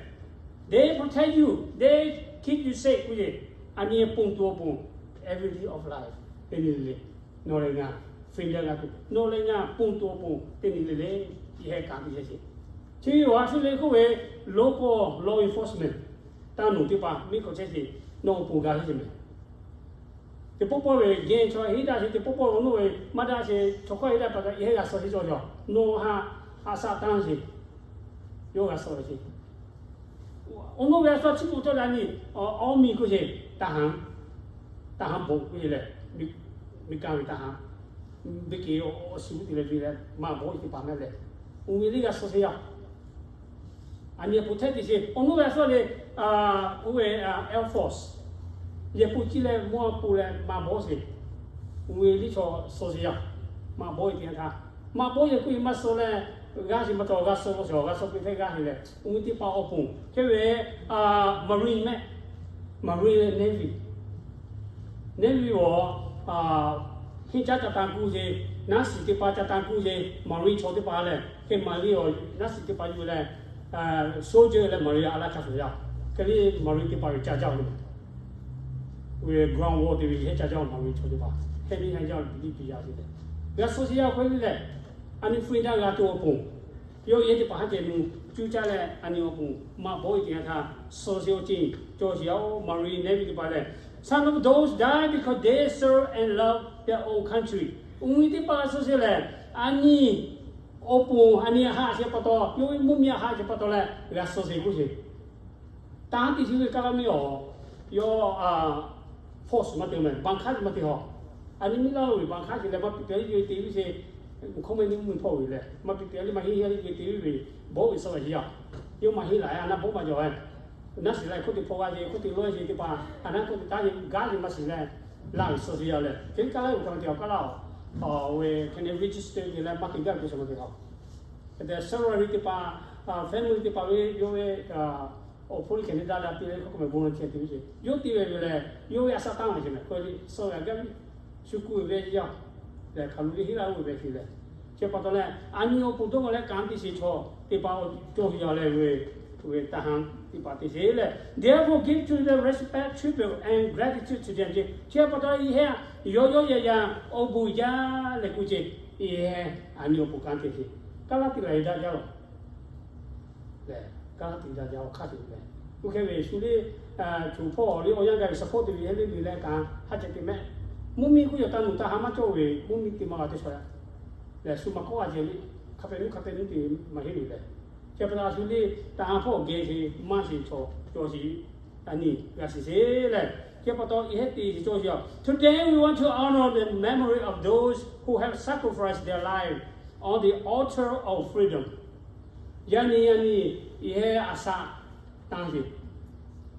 They protect you, they keep you safe k'oˆ ce. A nyi ponˬ tuˬ awˬ pon, every day of life, teˇ nyi le le, nawˬ leh ngaˬ freedom g'a tuˬ, nawˬ leh ngaˬ ponˬ tuˬ awˬ pon teˇ nyi le le, yehˇ kanˉ te chehˇ sheˍ. Chi awˬ ha shu le k'oˆ ve, local law enforcement, taˇ nuˬ teˇ hpaˍ miˇ hk'aw chehˇ sheˍ, nawˬ awˬ pon g'a heˆ ce meh. Teˇ pawˆ pawˆ ve geh chaw heˆ daꞈ sheˍ, teˇ pawˆ pawˆ ve awˬ nawˇ ve maˇ daꞈ sheˍ, chaw hkawˇ heˆ daꞈ pa taw yehˇ g'a suh sheˍ cawˬ cawˬ, nawˬ haꞈ a shaꞈ tanˇ sheˍ, yawˇ g'a suh ve ce. Awˬ nawˇ ve a shaꞈ chi k'oˆ tawˇ daꞈ nyi, awˬ miˬ k'oˆ ce, ทหาร, ทหารบก k'oˆ ce leh, Miˇ kaˇ ve ทหาร, biˇ ke awˬ shu te leh ve leh maˇ bawˆ teˇ hpaˍ meh leh, uˉ ve liˇ g'a suh sheˍ yaˇ. A nyi a protect te sheˍ. Awˬ nawˇ ve a shaꞈ le, oˇ ve Air Force, yehˬ k'oˆ ciˇ leh mawˇ a pon leh maˇ bawˆ sheˍ. Uˉ ve liˇ chaw suh sheˍ yaˇ. Maˇ bawˆ e te htaˇ, maˇ bawˆ yehˬ k'oˆ ve maˇ suh leh, g'aˇ sheˍ maˇ cawˬ, g'a suh lo sheˍ, g'a suh peuˬ htaˇ g'aˇ sheˍ leh, uˉ ve teˇ hpaˍ awˬ pon hk'e ve, Marine meh, Marine leh Navy, Navy awˬ, henˇ caˉ ca tanˇ kuˇ ce, naˉ shiˍ teˇ hpaˍ ca tanˇ kuˇ ce, Marine chaw teˇ hpaˍ leh, hk'e Marine awˬ naˉ shiˍ teˇ hpaˍ yuˬ leh, soldier leh Marine a laˇ ca shuˍ yaˇ. Hk'e le Marine teˇ hpaˍ ve ca jaˇ ve, ve ground war te ve heh ca jaˇ Marine chaw teˇ hpaˍ, heh miˇ heh jaˇ liˇ piˇ yaˇ te leh, g'a suh sheˍ yaˇ hk'e le leh, a nyi freedom g'a tuˬ awˬ pon, yawˇ yehˇ teˇ hpaˍ haˉ ceh nu cuˇ caˇ leh a nyi awˬ pon maˇ bawˆ e te htaˇ, suh sheˍ awˬ ceuˬ cawˬ sheˍ yaˇ. Marine, Navy teˇ hpaˍ lehˬ, some of those die because they serve and love their own country. Uˉ ve teˇ hpaˍ suh sheˍ lehˬ, a nyi awˬ pon a nyi haꞈ sheˍ pa taw, yawˇ ve mvuhˇ miˬ haꞈ sheˍ pa taw leh g'a suh sheˍ k'oˆ sheˍ. Tanˇ te sheˍ ve kaˇ laˇ miˇ awˬ, yawˇ force maˇ te meh, บังคับ maˇ te haw. A nyi miˇ laˇ lo ve บังคับ sheˍ leh maˇ piˇ pehˍ liˇ ve te ve sheˍ, mvuhˇ hkawˇ meh nyi mvuhˇ miˬ hpawˇ ve leh maˇ piˇ pehˍ liˇ maˇ henˇ henˇ liˇ ve te ve ve, bawˆ ve suh sheˍ yaˇ. Yawˇ maˇ henˇ laˬ a naˉ bawˆ maˇ jaw ve. Naˉ shiˍ leh hkawˇ te hpawˇ g'a sheˍ, hkawˇ te lawˇ sheˍ teˇ hpaˍ, a naˉ hkawˇ te taˉ sheˍ gaˇ sheˍ maˇ shiˍ leh, laˇ ve suh sheˍ yaˇ leh, hk'e kaˇ laˇ ve kaꞈ te awˬ kaˇ laˇ awˬ, ve hk'e le register te leh maˇ te gaˇ ve te sheˍ maˇ te haw. Hk'e te salary teˇ hpaˍ, family teˇ hpaˍ ve yawˇ ve awˬ hpawˇ liˇ hkeh neˇ daꞈ daꞈ te ve hkawˇ k'oˆ meh volunteer te ve ce. Yawˇ te ve ve leh, yawˇ ve a shaꞈ tanˇ ve ce meh, hk'e le suh g'a gaˇ ve, shu kuˬ ve ve yaˇ, leh hk'aˬ lo le heˆ laˇ ve ve te leh, chi pa taw leh a nyi awˬ pon dawˇ g'a leh kanˉ te sheˍ chaw teˇ hpaˍ cawˬ sheˍ yaˇ leh ve, ve ทหาร teˇ hpaˍ te sheˍ leh, therefore give to the respect, tribute and gratitude to them ce. Chi pa taw leh yehˇ yawˇ yawˇ yaˇ yaˇ awˬ bon jaˇ leh k'oˆ ce. Yehˇ a nyi awˬ pon kanˉ te sheˍ. Kaˇ laˇ teˇ g'aˇ daꞈ jaˇ lawˬ. Leh kaˇ laˇ teˇ g'aˇ daꞈ jaˇ awˬ hk'aˇ te leh, Oˇ hk'e ve shu le, choˬ hpawˇ awˬ liˇ awˬ yanˇ gaˬ ve suhˍ hpawˇ te ve hehˉ le le leh kaꞈ ha ceh te mehˆ. Mvuhˇ miˬ k'oˆ yaꞈ taˇ nuˬ taˇ ha maˇ cawˇ ve mvuhˇ miˬ te ma g'a te shawˍ yaꞈ lehˬ, shu ma kawˆ a ceh le, hk'a pehꞈ nuˇ hk'a pehꞈ nuˇ te maˇ heˆ ve lehˬ, chi pa taw a shu le, taˇ ha hpawˇ geh sheˍ maˇ sheˍ chaw cawˬ sheˍ, a nyi g'a shiˍ sheˍ lehˬ, chi pa taw i hehˉ te sheˍ cawˬ sheˍ a. Today we want to honor the memory of those who have sacrificed their life on the altar of freedom. Yaꞈ nyi yaꞈ nyi, i hehˉ a shaꞈ tanˇ sheˍ.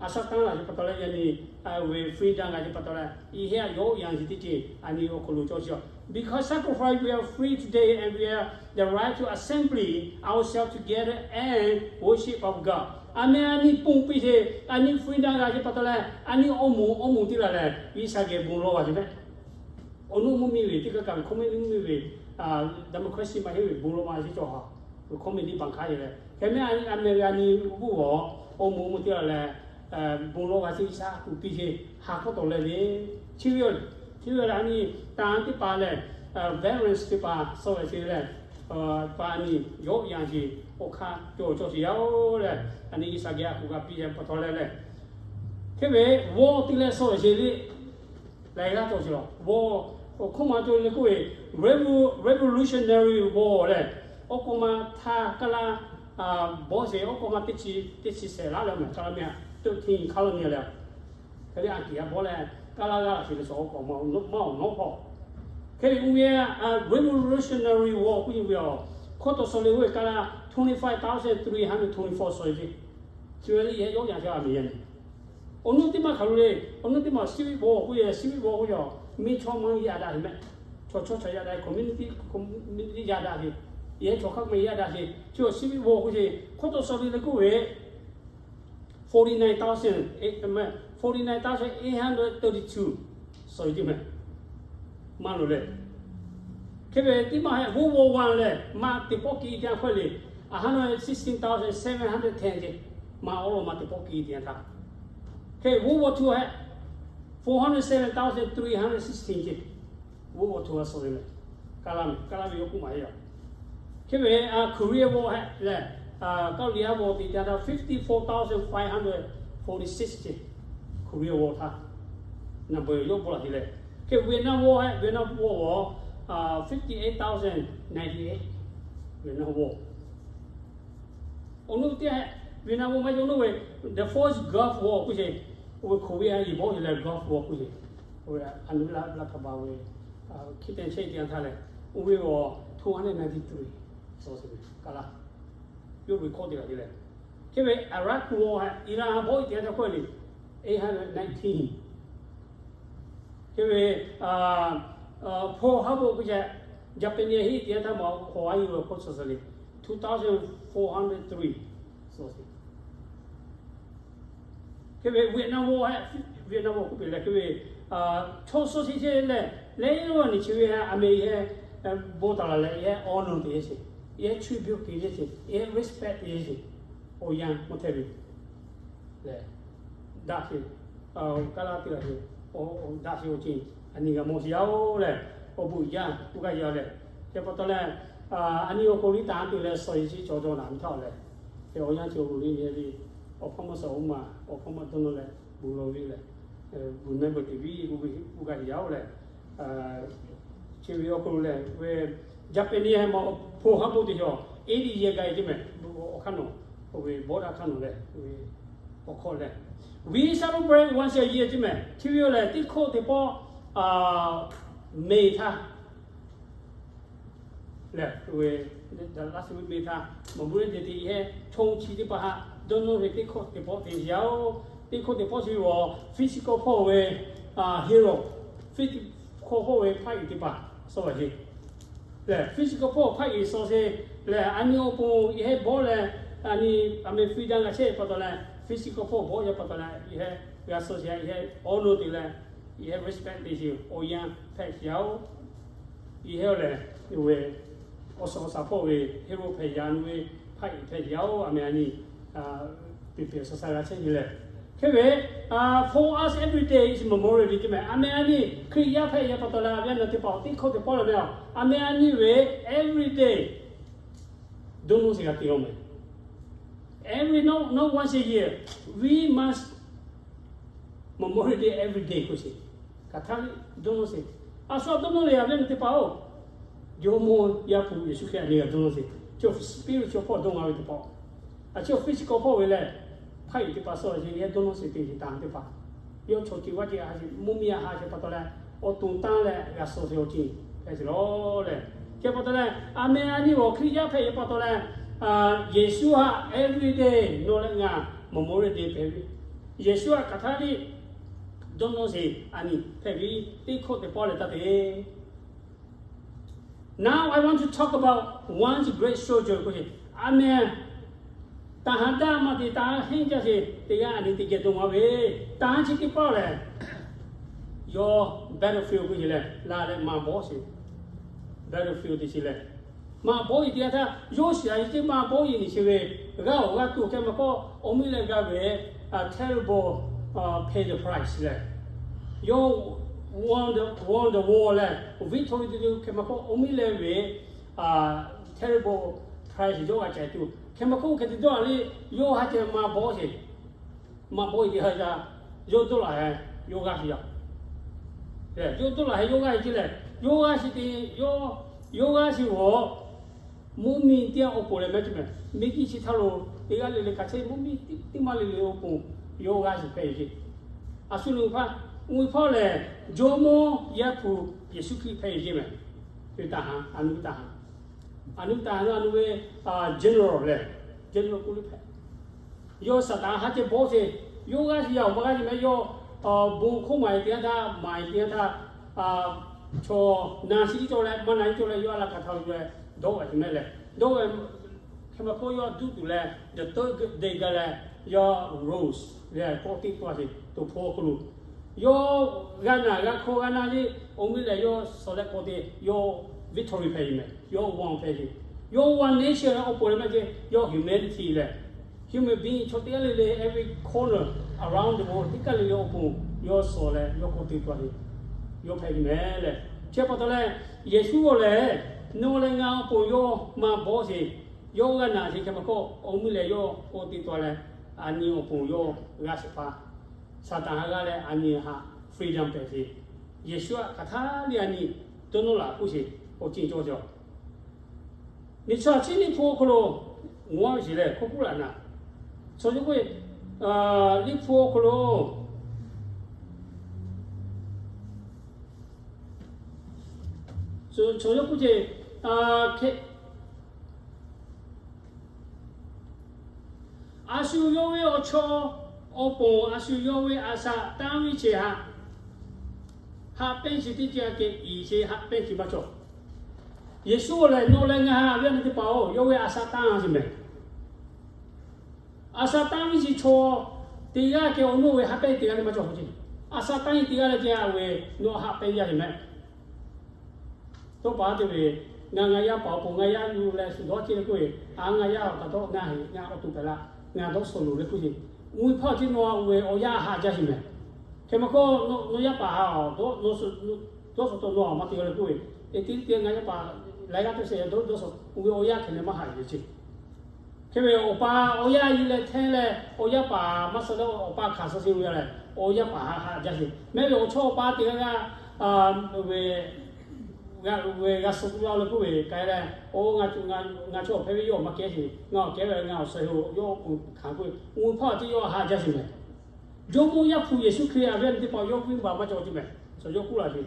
A shaꞈ tanˇ laˬ sheˍ pa taw leh yaꞈ nyi, a ve freedom g'a sheˍ pa taw leh i hehˉ a yawˇ yanˇ sheˍ teˇ ceuˬ a nyi awˬ hk'aw lo cawˬ sheˍ a. Because sacrifice, we are free today and we have the right to assembly ourselves together and worship of God. A meh a nyi ponˬ piˇ sheˍ, a nyi freedom g'a sheˍ pa taw leh a nyi awˬ moˍ awˬ moˍ teˇ laˬ lehˬ G'uiˬsha geh bon lawˇ g'a sheˍ mehˆ. Awˬ nuˇ mvuhˇ miˬ ve teˇ kaˇ kaꞈ ve hkawˇ mehˆ nuˇ miˬ ve, democracy maˇ heˆ ve bon lawˇ ma sheˍ cawˬ ha. Ve hkawˇ mehˆ teˇ baˬ hk'aˇ yeˬ leh hk'e mehˆ a nyi a meh ve a nyi g'uˇ g'awˬ awˬ moˍ awˬ moˍ teˇ laˬ lehˬ, bon lawˇ g'a sheˍ G'uiˬsha kuˬ piˇ sheˍ ha hkawˇ tawˍ leh le. Chi ve, chi ve lehˬ a nyi tanˇ teˇ hpaˍ lehˬ, veterans teˇ hpaˍ suh ve sheˍ lehˬ, pa a nyi yawˇ yanˇ sheˍ awˬ hk'aˇ cawˬ cawˬ sheˍ yaˇ oˬ lehˬ, a nyi G'uiˬsha geh a kuˬ g'a piˇ sheˍ pa taw leh lehˬ, hk'e ve war te leh suh ve sheˍ le. Laiˬ g'aˇ cawˬ sheˍ laˬ. War, awˬ hkawˇ ma cawˬ le k'oˆ ve, revo-, Revolutionary War lehˬ, awˬ k'aw ma htaˇ kaˇ laˇ bawˇ sheˍ, awˬ k'aw ma teˇ chi, teˇ chi shehˍ laˉ leh mehˍ kaˇ laˇ mehˍ, thirteen colony leh, hk'e le a kiˍ a bawˇ leh kaˇ laˇ g'aˇ laˬ sheˍ leh shuˍ awˬ k'aw ma, maˇ awˬ nawˉ hpawˇ. Hk'e ve oˇ ve Revolutionary War k'oˆ ve a, hkawˇ taw suh le oˇ ve kaˇ laˇ twenty-five thousand three hundred twenty-four suh ve, chi ve le yehˬ yawˇ yanˇ sheˍ a miˬ yaˇ nyi Awˬ nuˇ teˇ maˇ hk'aˬ lo le, awˬ nuˇ teˇ maˇ civil war k'oˆ ve, civil war k'oˆ ve, miˇ chaw maˇ yaˇ daꞈ ve mehˆ. Chaw chaw chaw yaˇ daꞈ ve, community, community yaˇ daꞈ ve, yehˬ chaw hk'a meh yaˇ daꞈ ve, chi awˬ civil war k'oˆ ve, hkawˇ taw suh ve le k'oˆ ve, forty nine thousand, forty nine thousand eight hundred thirty two suh ve teˇ mehˍ. Maˇ loˍ leh, hk'e ve teˇ maˇ hehꞈ World War One lehˬ maˇ teˇ pawˆ kiˇ teˇ yanˇ hkawˇ le, a hundred sixteen thousand seven hundred ten ce, maˇ awˉ lawˬ maˇ teˇ pawˆ kiˇ teˇ yanˇ htaˇ. Hk'e World War Two hehꞈ four hundred seven thousand three hundred sixteen ce, World War Two a suh ve mehˍ. Kaˇ laˇ mehˍ, kaˇ laˇ ve yawˇ k'oˆ maˍ e a. Hk'e ve Korea War hehꞈ lehˬ, Kaoˇ liˇ ha war teˇ yanˇ htaˇ fifty four thousand five hundred forty six ce, Korea War htaˇ number yawˇ bon laˬ te leh. Hk'e Vietnam War hehꞈ, Vietnam War a, fifty eight thousand ninety eight, Vietnam War. Awˬ nuˇ teˇ hehꞈ Vietnam War maˇ yawˇ nuˇ ve, the first Gulf War k'oˆ ce, oˇ ve Korea yehˬ bawˆ ce leh Gulf War k'oˆ ce, oˇ ve a nuˇ laˇ laˇ hk'a ba ve, hkiˉ teh chehˇ teˇ yanˇ htaˇ lehˬ, oˇ ve a two hundred ninety three suh ve kaˇ laˇ, yawˇ ve hkawˇ te laˬ te leh. Hk'e ve Iraq War hehꞈ Iran bawˆ teˇ yanˇ htaˇ hkawˇ le, eight hundred nineteen. Hk'e ve Pearl Harbor k'oˆ ce, Japanese heˆ teˇ yanˇ htaˇ ma hk'aw a yawˇ ve hkawˇ suh suh le, two thousand four hundred three suh suh Hk'e ve Vietnam War hehꞈ, Vietnam War k'oˆ piˬ leh hk'e ve, chaw suh sheˍ sheˍ lehˬ, leh yawˇ a nyi chi ve hehꞈ a meh hehꞈ bon taˍ laˬ leh hehꞈ awˬ nuˇ te sheˍ, hehꞈ tribute te sheˍ, hehꞈ respect te sheˍ, awˬ yanˇ maˇ hpehꞈ ve lehˬ, daꞈ sheˍ, kaˇ laˇ teˇ g'aˇ sheˍ, daꞈ sheˍ awˬ ceuˬ a nyi g'a mawˬ sheˍ yaˇ oˬ lehˬ, awˬ bon uiˍ jaˇ k'oˆ gaˇ yaˇ lehˬ, chi pa taw leh, a nyi awˬ hk'aw lo taˍ te leh suh sheˍ sheˍ cawˬ cawˬ naˍ ve htaˇ lehˬ, awˬ yanˇ chi awˬ lo le nyi ve, awˬ hpawˇ maˇ suh oˇ ma, awˬ hpawˇ maˇ dawˇ nawˇ leh, bon lawˬ ve lehˬ, remember te ve k'oˆ gaˇ sheˍ yaˇ oˬ lehˬ, chi ve awˬ hk'aw lo lehˬ ve, Japanese hehꞈ ma Pearl Harbor te cawˬ, eighty year gaˬ e ce mehˍ, awˬ hk'aˇ nawˬ, oˇ ve border hk'aˇ nawˬ lehˬ, awˬ hk'aw lehˬ, we celebrate once a year ce mehˍ. Chi ve yoˬ lehˬ teˇ hkawˇ teˇ pawˆ, May htaˇ lehˬ, last week May htaˇ, Memorial Day te hehꞈ, chaw chi teˇ hpaˍ htaꞈ dawˇ nawˇ ve teˇ hkawˇ teˇ pawˆ te yaˇ oˬ. Teˇ hkawˇ teˇ pawˆ chi ve physical hpawˇ ve hero, physical hpawˇ ve hpaˇ iˍ teˇ hpaˍ suh ve ce lehˬ, physical hpawˇ hpaˇ iˍ suh sheˍ lehˬ, a nyi awˬ pon yehˬ hehꞈ bawˆ leh, a nyi a meh freedom g'a chehˇ pa taw leh, physical hpawˇ bawˆ yaˇ pa taw leh yehˬ hehꞈ g'a suh sheˍ, yehˬ hehꞈ awˬ nuˇ te leh, yehˬ hehꞈ respect te sheˍ, awˬ yanˇ hpehꞈ sheˍ yaˇ oˬ. Yehˬ hehꞈ lehˬ, oˇ ve awˬ suhˍ awˬ shaˍ hpawˇ ve hero hpehꞈ yaˇ, a nyi ve hpaˇ iˍ hpehꞈ yaˇ oˬ. A meh a nyi piˍ piˍ suh sha g'a chehˇ ve lehˬ, hk'e ve, for us every day is memorial ce mehˍ. A meh a nyi Hkriꞈ yaˇ hpehꞈ yaˇ pa taw leh, a ve a nyi teˇ hpaˍ teˇ hkawˇ teˇ pawˆ leh meh a, a meh a nyi ve every day dawˇ nawˇ sheˍ g'a te-oˬ mehˍ. every, not, not once a year, we must Memorial Day every day k'oˆ sheˍ. Hk'aˬ htaˇ dawˇ nawˇ sheˍ. A shu dawˇ nawˇ le, a ve teˇ hpaˍ-oˬ, Jawˇmawˇ Yaˇ hpu Yeˍsuˆ Hkriꞈ a nyi g'a dawˇ nawˇ sheˍ. Chi spiritual hpawˇ dawˇ nga ve teˇ hpaˍ, a chi physical hpawˇ ve lehˬ, hpaˇ yeˬ teˇ hpaˍ suh a yeˇ dawˇ nawˇ sheˍ teˇ ceuˬ taˍ teˇ hpaˍ, yawˇ chaw ceuˬ vaˇ ceuˬ a mvuhˇ miˬ a ha ceh pa taw leh, awˬ to tanˇ leh g'a suh sheˍ awˬ ceuˬ hpehꞈ sheˍ lawˬ leh, chi pa taw leh, a meh a nyi awˬ Hkriꞈ yaˇ hpehꞈ ve pa taw leh, Yeˍsuˆ htaꞈ every day nawˬ leh ngaˬ Memorial Day hpehꞈ ve, Yeˍsuˆ htaꞈ hk'aˬ htaˇ liˇ dawˇ nawˇ sheˍ a nyi hpehꞈ ve teˇ hkawˇ teˇ pawˆ leh taˇ te. Now I want to talk about one great soldier k'oˆ sheˍ. A meh, taˍ ha daˇ maˇ te, taˍ ha henˇ jaˇ sheˍ teˇ g'aˇ a nyi teˇ geh dawˇ maˇ ve, taˍ ha chi teˇ pawˆ lehˬ, yawˇ battlefield k'oˆ sheˍ leh, la leh maˇ bawˆ sheˍ, battlefield te sheˍ leh, maˇ bawˆ yeˬ teˇ g'aˇ htaˇ, yawˇ shiˍ a yeˬ teˇ maˇ bawˆ yeˬ nyi sheˍ ve, g'aˇ awˬ g'aˇ tuˬ hk'e maˇ k'oˆ, awˬ miˇ leh g'a ve, terrible, pay the price leh, yawˇ won the war leh, victory te tuˬ hk'e maˇ k'oˆ, awˬ miˇ leh ve terrible price yawˇ g'a ceh tuˬ hk'e maˇ k'oˆ, hk'e te dawˇ a le, yawˇ ha ceh maˇ bawˆ sheˍ. Maˇ bawˆ yeˬ teˇ g'aˇ htaˇ, yawˇ dawˇ laˬ heh, yawˇ g'aˇ sheˍ yaˇ. Yawˇ dawˇ laˬ heh yawˇ g'aˇ yeˬ ceˇ lehˬ, yawˇ g'aˇ sheˍ te, yawˇ g'aˇ sheˍ g'awˬ, mvuhˇ miˬ teˇ g'aˇ awˬ poˍ leh mehˉ ceˇ mehˍ, miˬ kiˇ chi htaˇ lo teˇ g'aˇ le le hk'aˬ chehˇ mvuhˇ miˬ teˇ maˇ le le awˬ poˍ, yawˇ g'aˇ sheˍ hpehꞈ yeˬ ceˇ. A shu le hpaˇ, mvuhˇ miˬ hpawˇ lehˬ, Jawˇmawˇ Yaˇ hpu Yeˍsuˆ Hkriꞈ hpehꞈ yeˬ ceˇ mehˍ. Te taˍ ha, a nu taˍ ha, a nu taˍ ha, a nu ve general lehˬ, general k'oˆ le hpehꞈ. Yawˇ Saˍtanˍ ha ceh bawˆ sheˍ, yawˇ g'aˇ sheˍ yaˇ awˬ maˇ g'aˇ ceˇ mehˍ, yawˇ bon hk'oˆ maˍ yeˬ teˇ g'aˇ htaˇ, maˍ yeˬ teˇ g'aˇ htaˇ, chaw na shiˍ cawˬ leh maˇ na shiˍ cawˬ leh yawˇ a laˇ hk'aˬ htaˇ lo leh dawˇ g'a sheˍ mehˍ leh, dawˇ g'a hk'e maˇ k'oˆ yawˇ duˇ tuˬ leh, the third day gaˬ leh, yawˇ rose leh kawˆ teˇ tawˆ sheˍ, to hpawˇ hk'aw lo yawˇ g'a naˬ g'a hkawˇ g'a na le, awˬ miˇ leh yawˇ suh leh kawˆ te, yawˇ victory hpehꞈ yeˬ mehˍ, yawˇ won hpehꞈ yeˬ. Yawˇ won nation awˬ poˍ leh maˇ ceˇ, yawˇ humanity leh, human being chaw teˇ g'aˇ le le every corner around the world teˇ g'aˇ le le awˬ poˍ yawˇ suh leh yawˇ kawˆ te tawˆ sheˍ, yawˇ hpehꞈ yeˬ mehˍ leh. Chi pa taw leh, Yeˍsuˆ g'awˬ lehˬ, nawˬ leh ngaˬ awˬ poˍ yawˇ maˇ bawˆ sheˍ. Yawˇ g'a naˬ sheˍ hk'e maˇ k'oˆ, awˬ miˇ leh yawˇ kawˆ te tawˆ leh, a nyi awˬ poˍ yawˇ g'a sheˍ hpaˇ, Saˍtanˍ ha g'a leh a nyi htaꞈ freedom hpehꞈ sheˍ. Yeˍsuˆ htaꞈ hk'aˬ htaˇ le a nyi dawˇ nawˇ laˬ k'oˆ sheˍ, awˬ ceuˬ cawˬ cawˬ. Miˬ chaw chi Liꞈ hpu awˬ hk'aw lo, ngaˬ hui sheˍ lehˬ hk'oˆ k'oˆ laˬ naˍ, chaw yaˇ k'oˆ, Liꞈ hpu awˬ hk'aw lo chaw yaˇ k'oˆ ce, a shu yawˇ ve awˬ chawˇ awˬ ponˍ, a shu yawˇ ve a shaꞈ tanˇ ve ce haꞈ, haꞈ pehnˇ ce teˇ ce a keh iˍ ce haꞈ pehnˇ ce maˇ cawˬ. Yeˍsuˆ lehˬ, nawˬ leh ngaˬ ve a nyi teˇ hpaˍ-oˬ, yawˇ ve a shaꞈ tanˇ ce mehˍ. A shaꞈ tanˇ ve ce chaw teˇ g'aˇ keh awˬ nawˇ ve haꞈ pehnˇ teˇ g'aˇ le maˇ cawˬ ce. A shaꞈ tanˇ ve teˇ g'aˇ le ce a ve, nawˬ haꞈ pehnˇ yaˇ ce mehˍ. Tawˇ pa te ve, ngaˬ ngaˬ yaˇ paˍ awˬ pon ngaˬ yaˇ yuˬ leh shuˍ dawˇ ce le k'oˆ ve, a ngaˬ yaˇ awˬ kaˬ dawˇ ngaˬ heˍ ngaˬ awˬ to pehˍ laˇ, ngaˬ dawˇ suhˍ loˬ le k'oˆ ce. Mvuhˇ miˬ hpawˇ ce nawˬ ve awˬ yaˇ haꞈ jaˇ ce mehˍ. Hk'e maˇ k'oˆ, nawˬ yaˇ paˍ haꞈ dawˇ suhˍ tawˆ nawˬ maˇ te g'a le k'oˆ ve, e te te ngaˬ yaˇ paˍ laiˉ g'aˇ teˇ sheˍ dawˇ dawˇ suhˍ, oˇ ve awˬ yaˇ hk'e leh maˇ haꞈ yuˬ ce. Hk'e ve awˬ pa awˬ yaˇ yuˬ leh hteˇ leh awˬ yaˇ paˍ maˇ suh leh awˬ pa hkanˍ suh ce ve leh, awˬ yaˇ paˍ haꞈ jaˇ ce. Mehˆ ve awˬ chawˇ awˬ pa teˇ g'aˇ g'aˇ ve g'a suh tuˬ la le k'oˆ ve k'ai leh, oˇ, ngaˬ chaw awˬ hpehꞈ ve yawˇ awˬ maˇ kehˉ ce, ngaˬ awˬ kehˉ ve ngaˬ awˬ suh yawˇ k'o hkanˍ k'oˆ ve, mvuhˇ miˬ hpawˇ ce yawˇ haꞈ jaˇ ce mehˍ. Jawˇmawˇ Yaˇ hpu Yeˍsuˆ Hkriꞈ a ve a nyi teˇ hpaˍ yawˇ venˇbaˆ maˇ cawˬ ce mehˍ. Suhˍ yawˇ k'oˆ laˬ ce,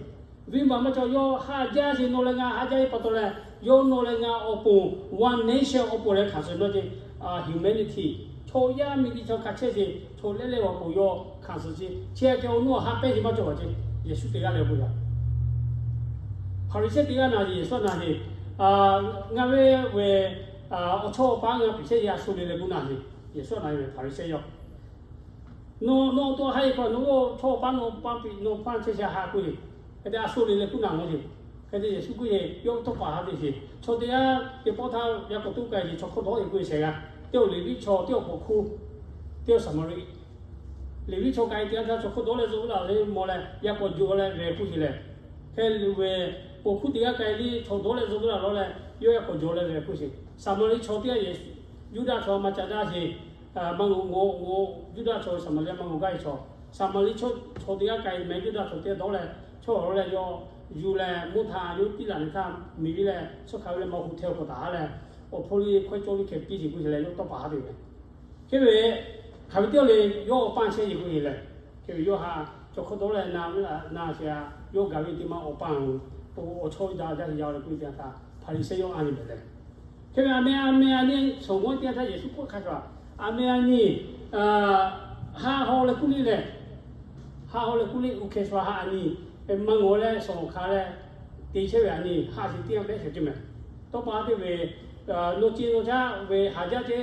venˇbaˆ maˇ cawˬ, yawˇ haꞈ jaˇ ce, nawˬ leh ngaˬ haꞈ jaˇ ve pa taw leh, yawˇ nawˬ leh ngaˬ awˬ pon, one nation awˬ pon leh hkanˍ suh nawˇ ce, humanity, chaw yaˇ miˬ tiꞈ chaw hk'a chehˇ ce, chaw lehˉ lehˉ awˬ pon yawˇ hkanˍ suh ce, chi a keh awˬ nawˇ haꞈ pehnˇ ce maˇ cawˬ ce. Yeˍsuˆ teˇ g'aˇ leh k'oˆ yaˇ, Hpaˍriˍsehˇ teˇ g'aˇ na ce, Yeˍsuˆ na ce, ngaˬ ve, awˬ chawˇ awˬ pa ngaˬ piˍ chehˇ ce a shu le leh k'oˆ na ce. Yeˍsuˆ na ve Hpaˍriˍsehˇ yaˇ, nawˬ, nawˬ to ha e pa nawˬ chaw awˬ pa nawˬ pa piˍ nawˬ pa chehˇ ce haꞈ k'oˆ ce. Hk'e te a shu le leh k'oˆ na ngaˬ ce. Hk'e te Yeˍsuˆ k'oˆ ce, yawˇ tawˇ pa haꞈ te ce. Chaw teˇ g'aˇ teˇ pawˆ htaˇ yaˇ k'awꞈ toˇ k'ai ce, chaw hkawˇ dawˇ e k'oˆ ve shehˍ g'aˇ, teˇ awˬ Leˍviˆ chaw, teˇ awˬ paw hkuˇ, teˇ awˬ Saˍmaˍriˆ. Leˍviˆ chaw k'ai teˇ g'aˇ htaˇ chaw hkawˇ dawˇ leh zuhˆ ve laˬ le mawˬ leh yaˇ k'awꞈ jawˬ leh ve k'oˆ ce leh, hk'e ve paw hkuˇ teˇ g'aˇ k'ai le chaw dawˇ leh zuhˆ ve laˬ lawˬ leh yawˇ yaˇ k'awꞈ jawˬ leh ve k'oˆ ce. Saˍmaˍriˆ chaw teˇ g'aˇ Yuˇdaꞈ chaw maˇ ca daˇ ce. Maˇ ngaw, ngaw, ngaw, Yuˇdaꞈ chaw Saˍmaˍriˆ maˇ ngaw gaˇ ve chaw, Saˍmaˍriˆ chaw teˇ g'aˇ k'ai meh Yuˇdaꞈ chaw teˇ g'aˇ dawˇ leh, chaw awˬ hk'aw leh yaw yuˬ leh mvuhˇ htaˇ yawˇ tiˉ laˬ leh htaˇ miˬ ve leh suhˉ hk'a ve leh maˇ hu hteˇ awˬ hk'aw taˍ haˉ leh, awˬ hpon liˇ hkawehˇ cawˇ liˇ hkeh piˇ sheˍ k'oˆ sheˍ leh yawˇ tawˇ pa haˉ te ve. Hk'e ve hk'aˬ ve teˇ g'aˇ le yawˇ awˬ paˇ chehˇ sheˍ k'oˆ sheˍ leh, hk'e ve yawˇ ha chaw hk'aw dawˇ leh na ve laˬ na sheˍ a, yawˇ gaˬ ve teˇ ma awˬ paˇ awˬ chawˇ ve daꞈ jaˇ sheˍ yaˇ leh k'oˆ ve teˇ yanˇ htaˇ Hpaˍriˍsehˇ yawˇ a nyi mehˍ leh, hk'e ve a meh a meh a nyi shawˍ g'awˇ teˇ yanˇ htaˇ Yeˍsuˆ k'oˆ hk'a shuˍ, a meh a nyi haˆ haw leh kuˇ liˇ leh, haˆ haw leh kuˇ liˇ uˇ hkeh shuˍ haˆ a nyi, maˇ ngaw leh shawˍ hk'a leh te chehˇ ve a nyi haˆ sheˍ teˇ yanˇ behˆ sheˍ ceˇ mehˍ. Tawˇ pa teˇ ve, nawˬ ce nawˬ caˇ ve haˍ jaˇ ceˇ,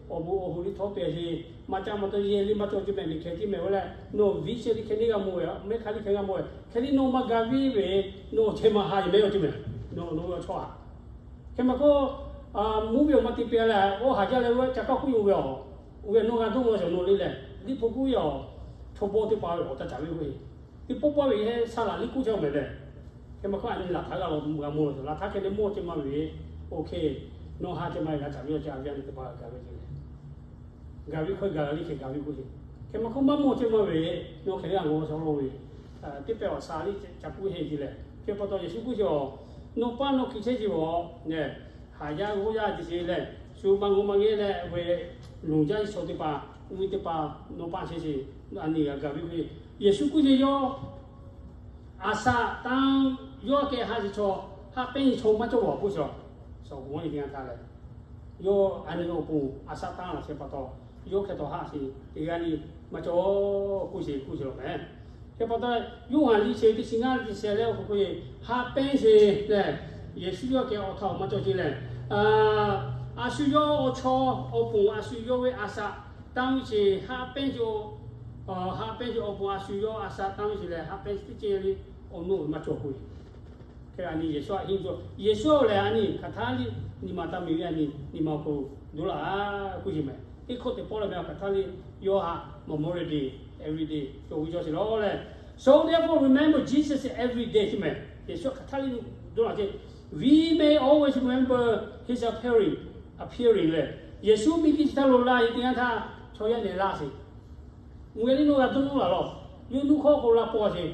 awˬ bon awˬ hoꞈ liˇ htawˇ te sheˍ, maˇ caˇ maˇ tawˇ yehˇ liˇ maˇ cawˇ ceˇ mehˍ. Miˬ hkeh ceˇ mehˍ ve leh nawˬ viˉ shehˇ liˇ hkeh neˇ g'a mawˬ ve, mehˉ hk'aˇ liˇ hkeh g'a mawˬ ve hk'e liˇ nawˬ maˇ gaˬ viˉ ve, nawˬ chehˇ maˇ ha yeˬ mehˉ awˬ ceˇ mehˍ. Nawˬ nawˬ ve awˬ chawˇ a hk'e maˇ k'oˆ, mvuhˇ ve awˬ ma te pehˍ leh oˇ haˍ jaˇ leh ve ca kawˇ k'oˆ yoˬ ve a, oˇ ve nawˬ g'a dawˇ g'a shawˍ nawˬ le leh, liˇ hpu k'oˆ ve a, chaw bawˇ teˇ pa ve awˬ taˇ caˍ ve k'o, teˇ pawˆ pawˆ ve yehˇ saˍ laꞈ liˇ k'oˆ chehˇ mehˍ leh, hk'e maˇ hk'aˇ a nyi laˬ htaˇ g'a law g'a mawˬ ve laˬ htaˇ hk'e le mawˇ ceˇ maˇ ve, oˇ hk'e nawˬ ha ceˇ maˇ g'a caˍ ve awˬ ceˇ a ve a nyi teˇ pa g'a gaˬ ve ceˇ leh, gaˬ ve hkawehˇ gaˬ la liˇ hkeh gaˬ ve k'oˆ sheˍ. Hk'e maˇ hk'oˆ maˇ mawˇ ceˇ maˇ ve, nawˬ hk'e le a g'aw shaw lo ve teˇ pehˍ awˬ sha liˇ ca puiˉ heˆ ceˇ leh, hk'e pa taw Yeˍsuˆ k'oˆ sheˍ a, nawˬ paˇ nawˬ hkiˬ chehˇ ceˇ ve a, haˍ yaˇ g'awˇ yaˇ te sheˍ leh, shu maˇ g'awˇ maˇ g'ehˇ leh ve luˬ jaˇ ve chaw teˇ pa, uˇ ve teˇ pa, nawˬ paˇ chehˇ sheˍ, a nyi g'a gaˬ ve k'oˆ sheˍ. Yeˍsuˆ k'oˆ sheˍ yawˇ a shaꞈ tanˇ yawˇ kehˬ ha sheˍ chaw, haˆ pehnˇ sheˍ chaw maˇ cawˇ ve a k'oˆ sheˍ. Shawˍ g'awˇ nyi teˇ yanˇ htaˇ leh, yawˇ a nyi awˬ pon a shaꞈ tanˇ laˬ sheˍ pa taw, yawˇ hk'e taw haˆ sheˍ teˇ g'aˇ nyi maˇ cawˇ k'oˆ sheˍ k'oˆ sheˍ law mehˍ. Hk'e pa taw, Yoˇhanˬ liꞈ shehˍ teˇ chi ngaˇ liꞈ shehˍ leh awˬ hk'aw k'oˆ ve, haˆ pehnˇ sheˍ leh, Yeˍsuˆ yawˇ kehˬ awˬ htaꞈ awˬ maˇ cawˇ ceˇ leh, a shu yawˇ awˬ chaw awˬ pon a shu yawˇ ve a shaꞈ tanˇ ve sheˍ, haˆ pehnˇ sheˍ, haˆ pehnˇ sheˍ awˬ pon a shu yawˇ a shaꞈ tanˇ ve sheˍ leh haˆ pehnˇ sheˍ teˇ ceuˬ le, awˬ nu maˇ cawˇ k'oˆ ve. Hk'e a nyi Yeˍsuˆ a henˇ cawˇ, Yeˍsuˆ lehˬ a nyi hk'aˬ htaˇ liˇ nyi ma taˇ miˬ ve a nyi nyi ma awˬ hk'aw lo doˇ laˇ k'oˆ sheˍ mehˍ. Teˇ hkawˇ teˇ pawˆ leh meh hk'aˬ htaˇ liˇ yawˇ ha memorial day, every day cawˬ ve cawˇ sheˍ law leh, so therefore remember Jesus every day ceˇ mehˍ. Yeˍsuˆ hk'aˬ htaˇ liˇ doˇ laˇ ceˇ, we may always remember his appearing, appearing leh, Yeˍsuˆ miˬ guiˬ chi htaˇ lo laˇ sheˍ teˇ yanˇ htaˇ chaw yaˇ nehˬ laˇ sheˍ. Ngaˬ hui liˇ nawˬ g'a dawˇ nawˇ laˬ law, yawˇ nuˇ hk'awˇ k'o laˇ paw sheˍ.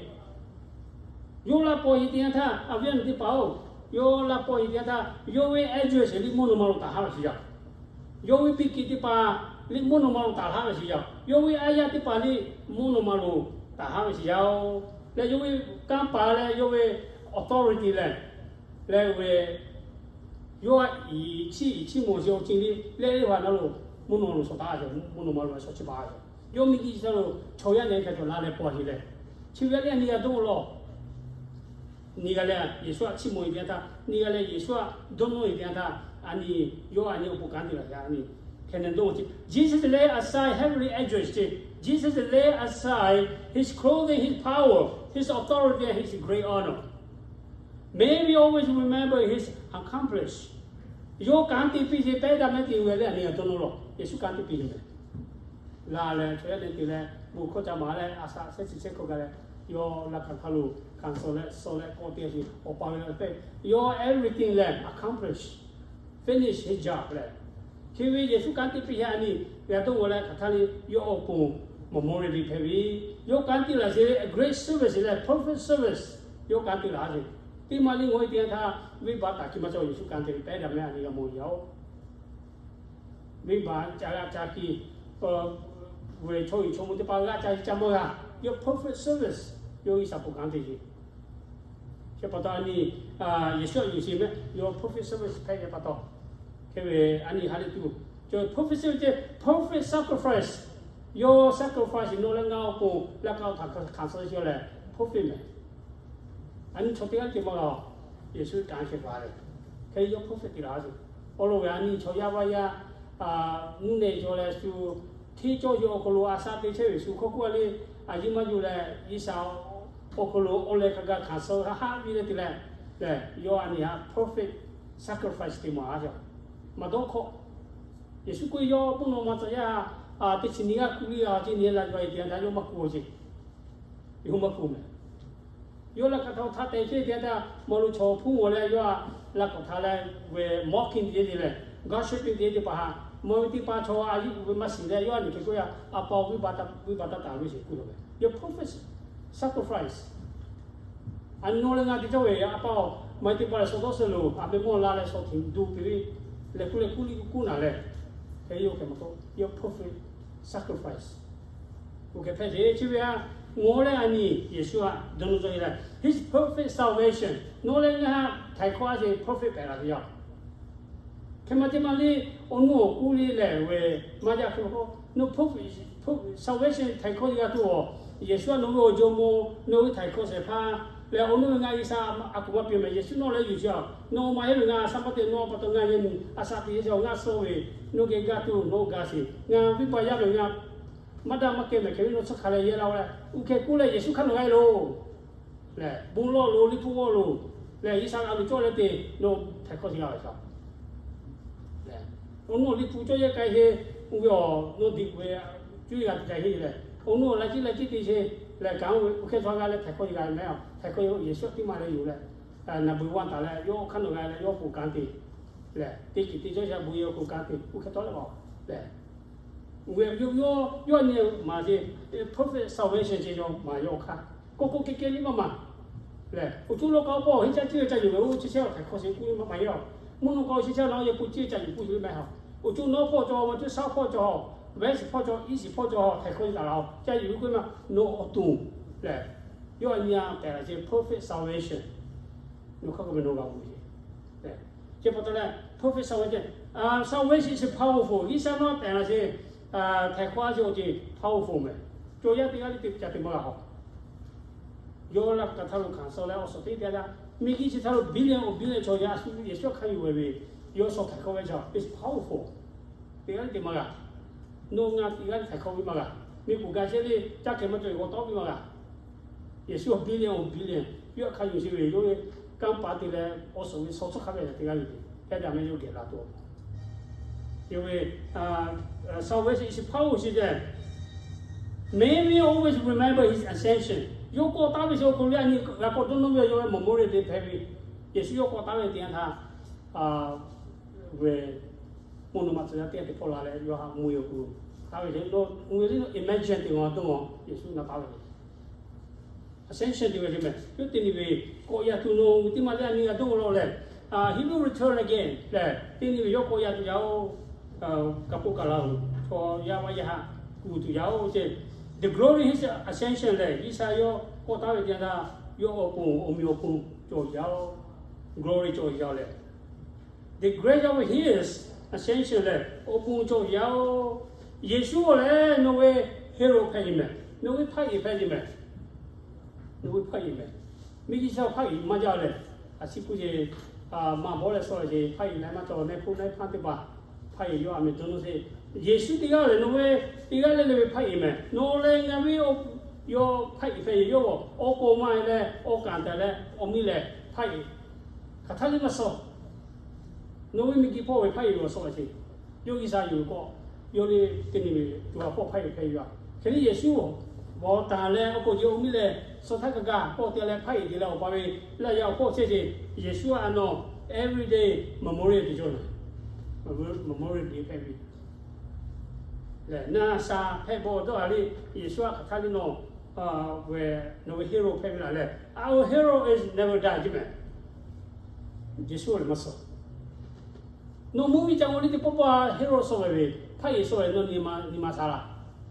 Yawˇ laˇ paw sheˍ teˇ yanˇ htaˇ a viˉ a nyi teˇ hpaˍ-oˬ, yawˇ laˇ paw sheˍ teˇ yanˇ htaˇ yawˇ ve address liˇ mvuhˇ naw ma lo taˍ haˉ ve sheˍ yaˇ. Yawˇ ve piˇ kiˬ teˇ hpaˍ liˇ mvuhˇ naw ma lo taˍ haˉ ve sheˍ yaˇ. Yawˇ ve a yaˇ teˇ hpaˍ liˇ mvuhˇ naw ma lo taˍ haˉ ve sheˍ yaˇ-oˬ leh, yawˇ ve kanˇ paˍ leh yawˇ ve authority lehˬ, leh ve yawˇ a iˍ chiˇ iˍ chiˇ mawˬ sheˍ awˬ ceuˬ liˇ leh, eˇ hpaˍ na lo mvuhˇ naw ma lo shawˍ taˍ ve, mvuhˇ naw ma lo shawˍ chi pa ve. Yawˇ miˬ guiˬ chi htaˇ lo chaw yaˇ nehˬ hk'e cawˬ la leh paw sheˍ leh, chi ve a liˇ a nyi g'a dawˇ law. Nyi g'a leh Yeˍsuˆ a chiˇ mawˬ e teˇ yanˇ htaˇ, nyi g'a leh Yeˍsuˆ a dawˇ nawˇ e teˇ yanˇ htaˇ, a nyi yawˇ a nyi awˬ pon kanˉ te laˬ a nyi hk'e nehˬ dawˇ chi. Jesus lay aside heavenly address ceˇ. Jesus lay aside his clothing, his power, his authority, and his great honor. May we always remember his accomplish. Yawˇ kanˉ te piˇ sheˍ pehˉ daꞈ mehˉ te ve leh a nyi g'a dawˇ nawˇ law. Yeˍsuˆ kanˉ te piˇ sheˍ mehˍ. Laˬ leh chaw yaˇ nehˬ te leh bon hkawˇ ca maˍ leh a shaꞈ shehˉ chi shehˉ hkawˇ gaˬ leh, yawˇ laˇ hkaˍ hk'aˇ lo hkanˍ suh leh suh leh k'awꞈ te sheˍ awˬ pa ve la pehˇ. Yawˇ everything lehˬ accomplish, finish his job leh, hk'e ve Yeˍsuˆ kanˉ te piˇ sheˍ a nyi g'a dawˇ g'aw leh hk'aˬ htaˇ liˇ yawˇ awˬ pon memorial day hpehꞈ ve. Yawˇ kanˉ te laˬ sheˍ a great service leh perfect service yawˇ kanˉ te laˬ sheˍ. Teˇ maˇ liˇ ngaˬ hui teˇ yanˇ htaˇ venˇbaˆ taˍ kiˇ maˇ cawˇ Yeˍsuˆ kanˉ te pehˉ daꞈ mehˉ a nyi g'a mawˬ yaˇ-oˬ. Venˇbaˆ ca g'a ca kiˇ, ve chaw uiˍ chaw mvuh teˇ hpaˍ g'a ca ca maˇ g'a. Yawˇ perfect service, yawˇ G'uiˬsha pon kanˉ te sheˍ. Hk'e pa taw a nyi Yeˍsuˆ a yuˬ sheˍ mehˉ, yawˇ perfect service hpehꞈ ve pa taw, hk'e ve a nyi ha lehˬ tuˬ, cawˬ perfect service, perfect sacrifice. Yawˇ sacrifice nawˬ leh ngaˬ awˬ pon laˇ k'aˇ htaꞈ hkanˍ suh sheˍ leh perfect mehˍ. A nyi chaw teˇ g'aˇ te maˇ g'a, Yeˍsuˆ kanˉ shehˍ hpaˍ leh, hk'e yawˇ perfect te laˬ sheˍ. Awˬ lawn ve a nyi chaw yaˇ vaˇ yaˇ nuˇ nehˬ cawˬ leh shu hteˇ cawˇ yaw awˬ hk'aw lo a shaꞈ te chehˇ ve shu hkawˇ k'oˆ a le, a yiˇ maˇ yuˬ leh G'uiˬsha awˬ hk'aw lo awˬ leh hk'a gaˬ hkanˍ suh haˆ haˆ piˇ leh te leh, lehˬ yawˇ a nyi ha perfect sacrifice te maˇ a sheˍ. Maˇ dawˇ hkawˇ. Yeˍsuˆ k'oˆ yawˇ mvuhˇ naw ma tcuh yaˇ teˇ chi nyi g'aˇ kuˬ ve a ciˉ nyi la yaw e te a htaˇ yawˇ maˇ kuˬ a sheˍ. Yawˇ maˇ kuˬ mehˍ. Yawˇ laˇ k'aˇ htaꞈ htaˇ te chehˇ te a htaˇ maˇ lo chaw hpuˇ g'aw leh yawˇ a laˇ k'awꞈ htaꞈ leh ve mocking te te leh, gossiping te te paˍ ha Mawˬ ve teˇ pa chaw a yeˇ uiˍ ve maˇ shiˍ leh, yawˇ a nyi hk'e k'oˆ yaˇ, A pa-oˬ, venˇbaˆ taˇ taˍ ve sheˍ k'oˆ lawˬ ve, your perfect sacrifice. A nawˬ leh ngaˬ te cawˇ ve A pa-oˬ, maˇ heˆ teˇ pa lehˬ shaw dawˇ suh loˬ, a meh mawˇ la leh shaw htiꞈ duˬ te ve, leh kuˇ leh kuˇ liˇ kuˇ naˍ leh, hk'e yawˇ hk'e maˇ k'oˆ, your perfect sacrifice. Oˇ hk'e hpehꞈ ce chi ve a, ngaˬ leh a nyi Yeˍsuˆ htaꞈ dawˇ nawˇ cawˇ e leh, his perfect salvation, nawˬ leh ngaˬ htaiˍ hkawˇ a ce perfect hpehꞈ la ve yoˬ. Hk'e maˇ te maˇ le, awˬ nuˇ awˬ kuˇ le lehˬ ve maˇ jaˇ hk'e k'o, nawˬ perfect salvation htaiˍ hkawˇ te g'a tuˬ awˬ, Yeˍsuˆ a nawˬ ve awˬ jawˇmawˇ, nawˬ ve htaiˍ hkawˇ shehˍ hpaˇ lehˬ, awˬ nuˇ ve ngaˬ G'uiˬsha a kuˬ maˇ piˇ mehˍ. Yeˍsuˆ nawˬ leh yuˬ sheˍ a, nawˬ maˇ heˆ ve ngaˬ a shaꞈ maˇ te, nawˬ pa taw ngaˬ yehˬ miˬ a shaꞈ teꞈ yeˬ sheˍ a, ngaˬ suh ve, nawˬ geh g'a tuˬ nawˬ gaˬ sheˍ. Ngaˬ venˇbaˆ yaˇ ve ngaˬ maˇ daꞈ maˇ kehˬ mehˍ hk'e ve nawˬ tsuhˇ hk'aˬ leh yehˇ laˇ-oˬ leh, oˇ hk'e k'oˆ leh Yeˍsuˆ hk'aˇ nawˬ g'a e loˬ. Lehˬ, bon lawˇ loˬ, liꞈ hpu g'awˇ loˬ. Lehˬ, G'uiˬsha g'a loˬ cawˇ leh te, nawˬ htaiˍ hkawˇ te g'a ve shaˍ. Lehˬ, awˬ nuˇ liꞈ hpu cawˇ yehˇ k'ai he, oˇ ve awˬ nawˬ diꞈ ve cuˇ yiˍ g'a te k'ai he lehˬ, awˬ nuˇ laiˉ ciˉ laiˉ ciˉ te sheˍ. Lehˬ, kaꞈ oˇ hk'e htaꞈ g'a leh htaiˍ hkawˇ te g'a mehˍ a, htaiˍ hkawˇ Yeˍsuˆ tiˉ maˇ leh yoˬ leh, naˬ beuˬ vaˇ taˍ leh yawˇ hk'aˇ nawˬ g'a leh yawˇ k'oˍ kanˉ te. Lehˬ, teˇ ceuˬ teˇ ceuˬ shaˍ bon yehˬ k'oˍ kanˉ te, oˇ hk'e tawˇ leh a. Lehˬ, Oˇ ve yawˇ, yawˇ nyi maˍ ce, perfect salvation ce yawˇ maˍ yawˇ hk'aˇ. K'o k'o keh keh liˇ maˇ maˍ. Lehˬ, awˬ co lawn k'o awˬ pa awˬ heˆ caˇ ciˇ ve ca yuˬ ve, oˇ chi chehˇ htaiˍ hkawˇ sheˍ k'oˆ maˇ maˇ heˆ a. Mvuhˇ naw k'o chi chehˇ na yawˇ k'oˆ ciˇ ca yuˬ k'oˆ sheˍ ve maˇ heˆ a. Awˬ co nawˉ hpawˇ cawˬ, awˬ co shaˉ hpawˇ cawˬ, west hpawˇ cawˬ, east hpawˇ cawˬ, htaiˍ hkawˇ te taˍ la-oˬ, ca yuˬ ve k'oˆ maˇ, nawˬ awˬ toˬ. Lehˬ, yawˇ a nyi a pehˬ la ce perfect salvation. Nawˬ hk'aˇ k'oˆ ve nawˬ g'a mawˬ ve. Chi pa taw leh perfect salvation, salvation is powerful. G'uiˬsha nawˉ pehˬ la ce, htaiˍ hkawˇ a ce awˬ ceuˬ powerful mehˍ. Cawˬ yaˇ teˇ g'aˇ le te ca te maˇ g'a hawˬ. Yawˇ laˇ kaꞈ htaˇ lo hkanˍ suh leh awˬ suhˍ teˇ te a, miˬguiˬ chi htaˇ lo billion awˬ billion chaw yaˇ a shu Yeˍsuˆ hk'aˇ yuˬ ve, yawˇ shaw htaiˍ hkawˇ ve ca is powerful. Teˇ g'aˇ le te maˇ g'a. Nawˬ ngaˬ teˇ g'aˇ le htaiˍ hkawˇ ve maˇ g'a. Miˬguiˬ gaˬ chehˇ le caˇ kehˬ maˇ cawˬ ve g'aw tawˆ ve maˇ g'a. Yeˍsuˆ billion awˬ billion yawˇ hk'aˇ yuˬ sheˍ ve, yawˇ ve kanˇ paˍ te leh awˬ suhˍ ve shaw tcuhˉ hk'a ve teˇ g'aˇ le te, hk'e te a meh yawˇ geh la tuˬ. Yawˇ ve salvation is powerful ce. May we always remember his ascension. Yawˇ kawˆ taˉ ve chi awˬ hk'aw lo a nyi g'a kawˆ dawˇ nawˇ ve yawˇ ve memorial day hpehꞈ ve. Yeˍsuˆ yawˇ kawˆ taˉ ve teˇ yanˇ htaˇ, ve mvuhˇ naw ma tcuh yaˇ teˇ g'aˇ te hpawˇ la leh yawˇ htaꞈ mvuh ve awˬ hk'aw lo, hk'a ve ce, nawˬ mvuh ve le, nawˬ imagine te g'a dawˇ nawˇ Yeˍsuˆ na taˍ ve ascension te ve ce mehˍ. Yawˇ te nyi ve, kawˆ yaˇ tuˬ nawˬ ve teˇ maˇ le a nyi g'a dawˇ nawˇ lehˬ, he will return again lehˬ, te nyi ve yawˇ kawˆ yaˇ tuˬ yaˇ-oˬ, kaꞈ k'oˆ kaꞈ la-oˬ, chaw yaˇ vaˇ yaˇ htaꞈ kuˬ tuˬ yaˇ-oˬ ce. The glory his ascension lehˬ, G'uiˬsha yawˇ kawˆ taˉ ve teˇ yanˇ htaˇ, yawˇ awˬ pon awˬ meꞈ awˬ hk'oˆ cawˬ yaˇ-oˬ, glory cawˬ yaˇ lehˬ. The grace of his ascension lehˬ, awˬ pon cawˬ yaˇ-oˬ. Yeˍsuˆ lehˬ nawˬ ve hero hpehꞈ ve mehˍ. Nawˬ ve hpaˇ yeˬ hpehꞈ ve mehˍ. Nawˬ ve hpaˇ yeˬ mehˍ. Miˬguiˬ chi htaˇ hpaˇ yeˬ maˇ jaˇ leh, a ciˉ puˇ ce, maˇ bawˆ leh suh ce hpaˇ yeˬ leh maˇ cawˬ meh hpu leh hpaˇ teˇ hpaˍ hpaˇ yeˬ yawˇ a meh dawˇ nawˇ ce. Yeˍsuˆ teˇ g'aˇ lehˬ nawˬ ve teˇ g'aˇ le le ve hpaˇ yeˬ mehˍ. Nawˬ leh ngaˬ ve yawˇ hpaˇ yeˬ hpehꞈ ve yawˇ awˬ k'aw maˇ leh awˬ kanˍ taˍ leh awˬ miˇ lehˬ hpaˇ yeˬ hk'aˬ htaˇ le maˇ suh. Nawˬ ve miˬguiˬ hpawˇ ve hpaˇ yeˬ ve awˬ suh ce. Yawˇ G'uiˬsha yuˬ k'o, yawˇ le teˇ nyi ve co ha hpawˇ hpaˇ yeˬ hpehꞈ ve yoˬ. Hk'e le Yeˍsuˆ bawˬ taˍ leh awˬ k'oˍ ce awˬ miˇ lehˬ suh htaˇ kaꞈ kaꞈ kawˆ te leh hpaˇ yeˬ te leh awˬ pa ve laˇ yaˇ awˬ hpawˇ chehˇ ce. Yeˍsuˆ a nawˬ everyday memorial te cawˬ naˍ, memorial te hpehꞈ ve lehˬ, na shaˍ hpehꞈ bawˬ dawˇ a le. Yeˍsuˆ a hk'aˬ htaˇ le nawˬ ve, nawˬ ve hero hpehꞈ ve laˬ lehˬ, our hero is never die ce mehˍ. Yeˍsuˆ lehˬ maˇ suh. Nawˬ mvuhˇ miˬ ca k'o le teˇ pawˆ pawˆ hero suh ve, hpaˇ yeˬ suh ve nawˬ nyi ma shaˍ laˬ.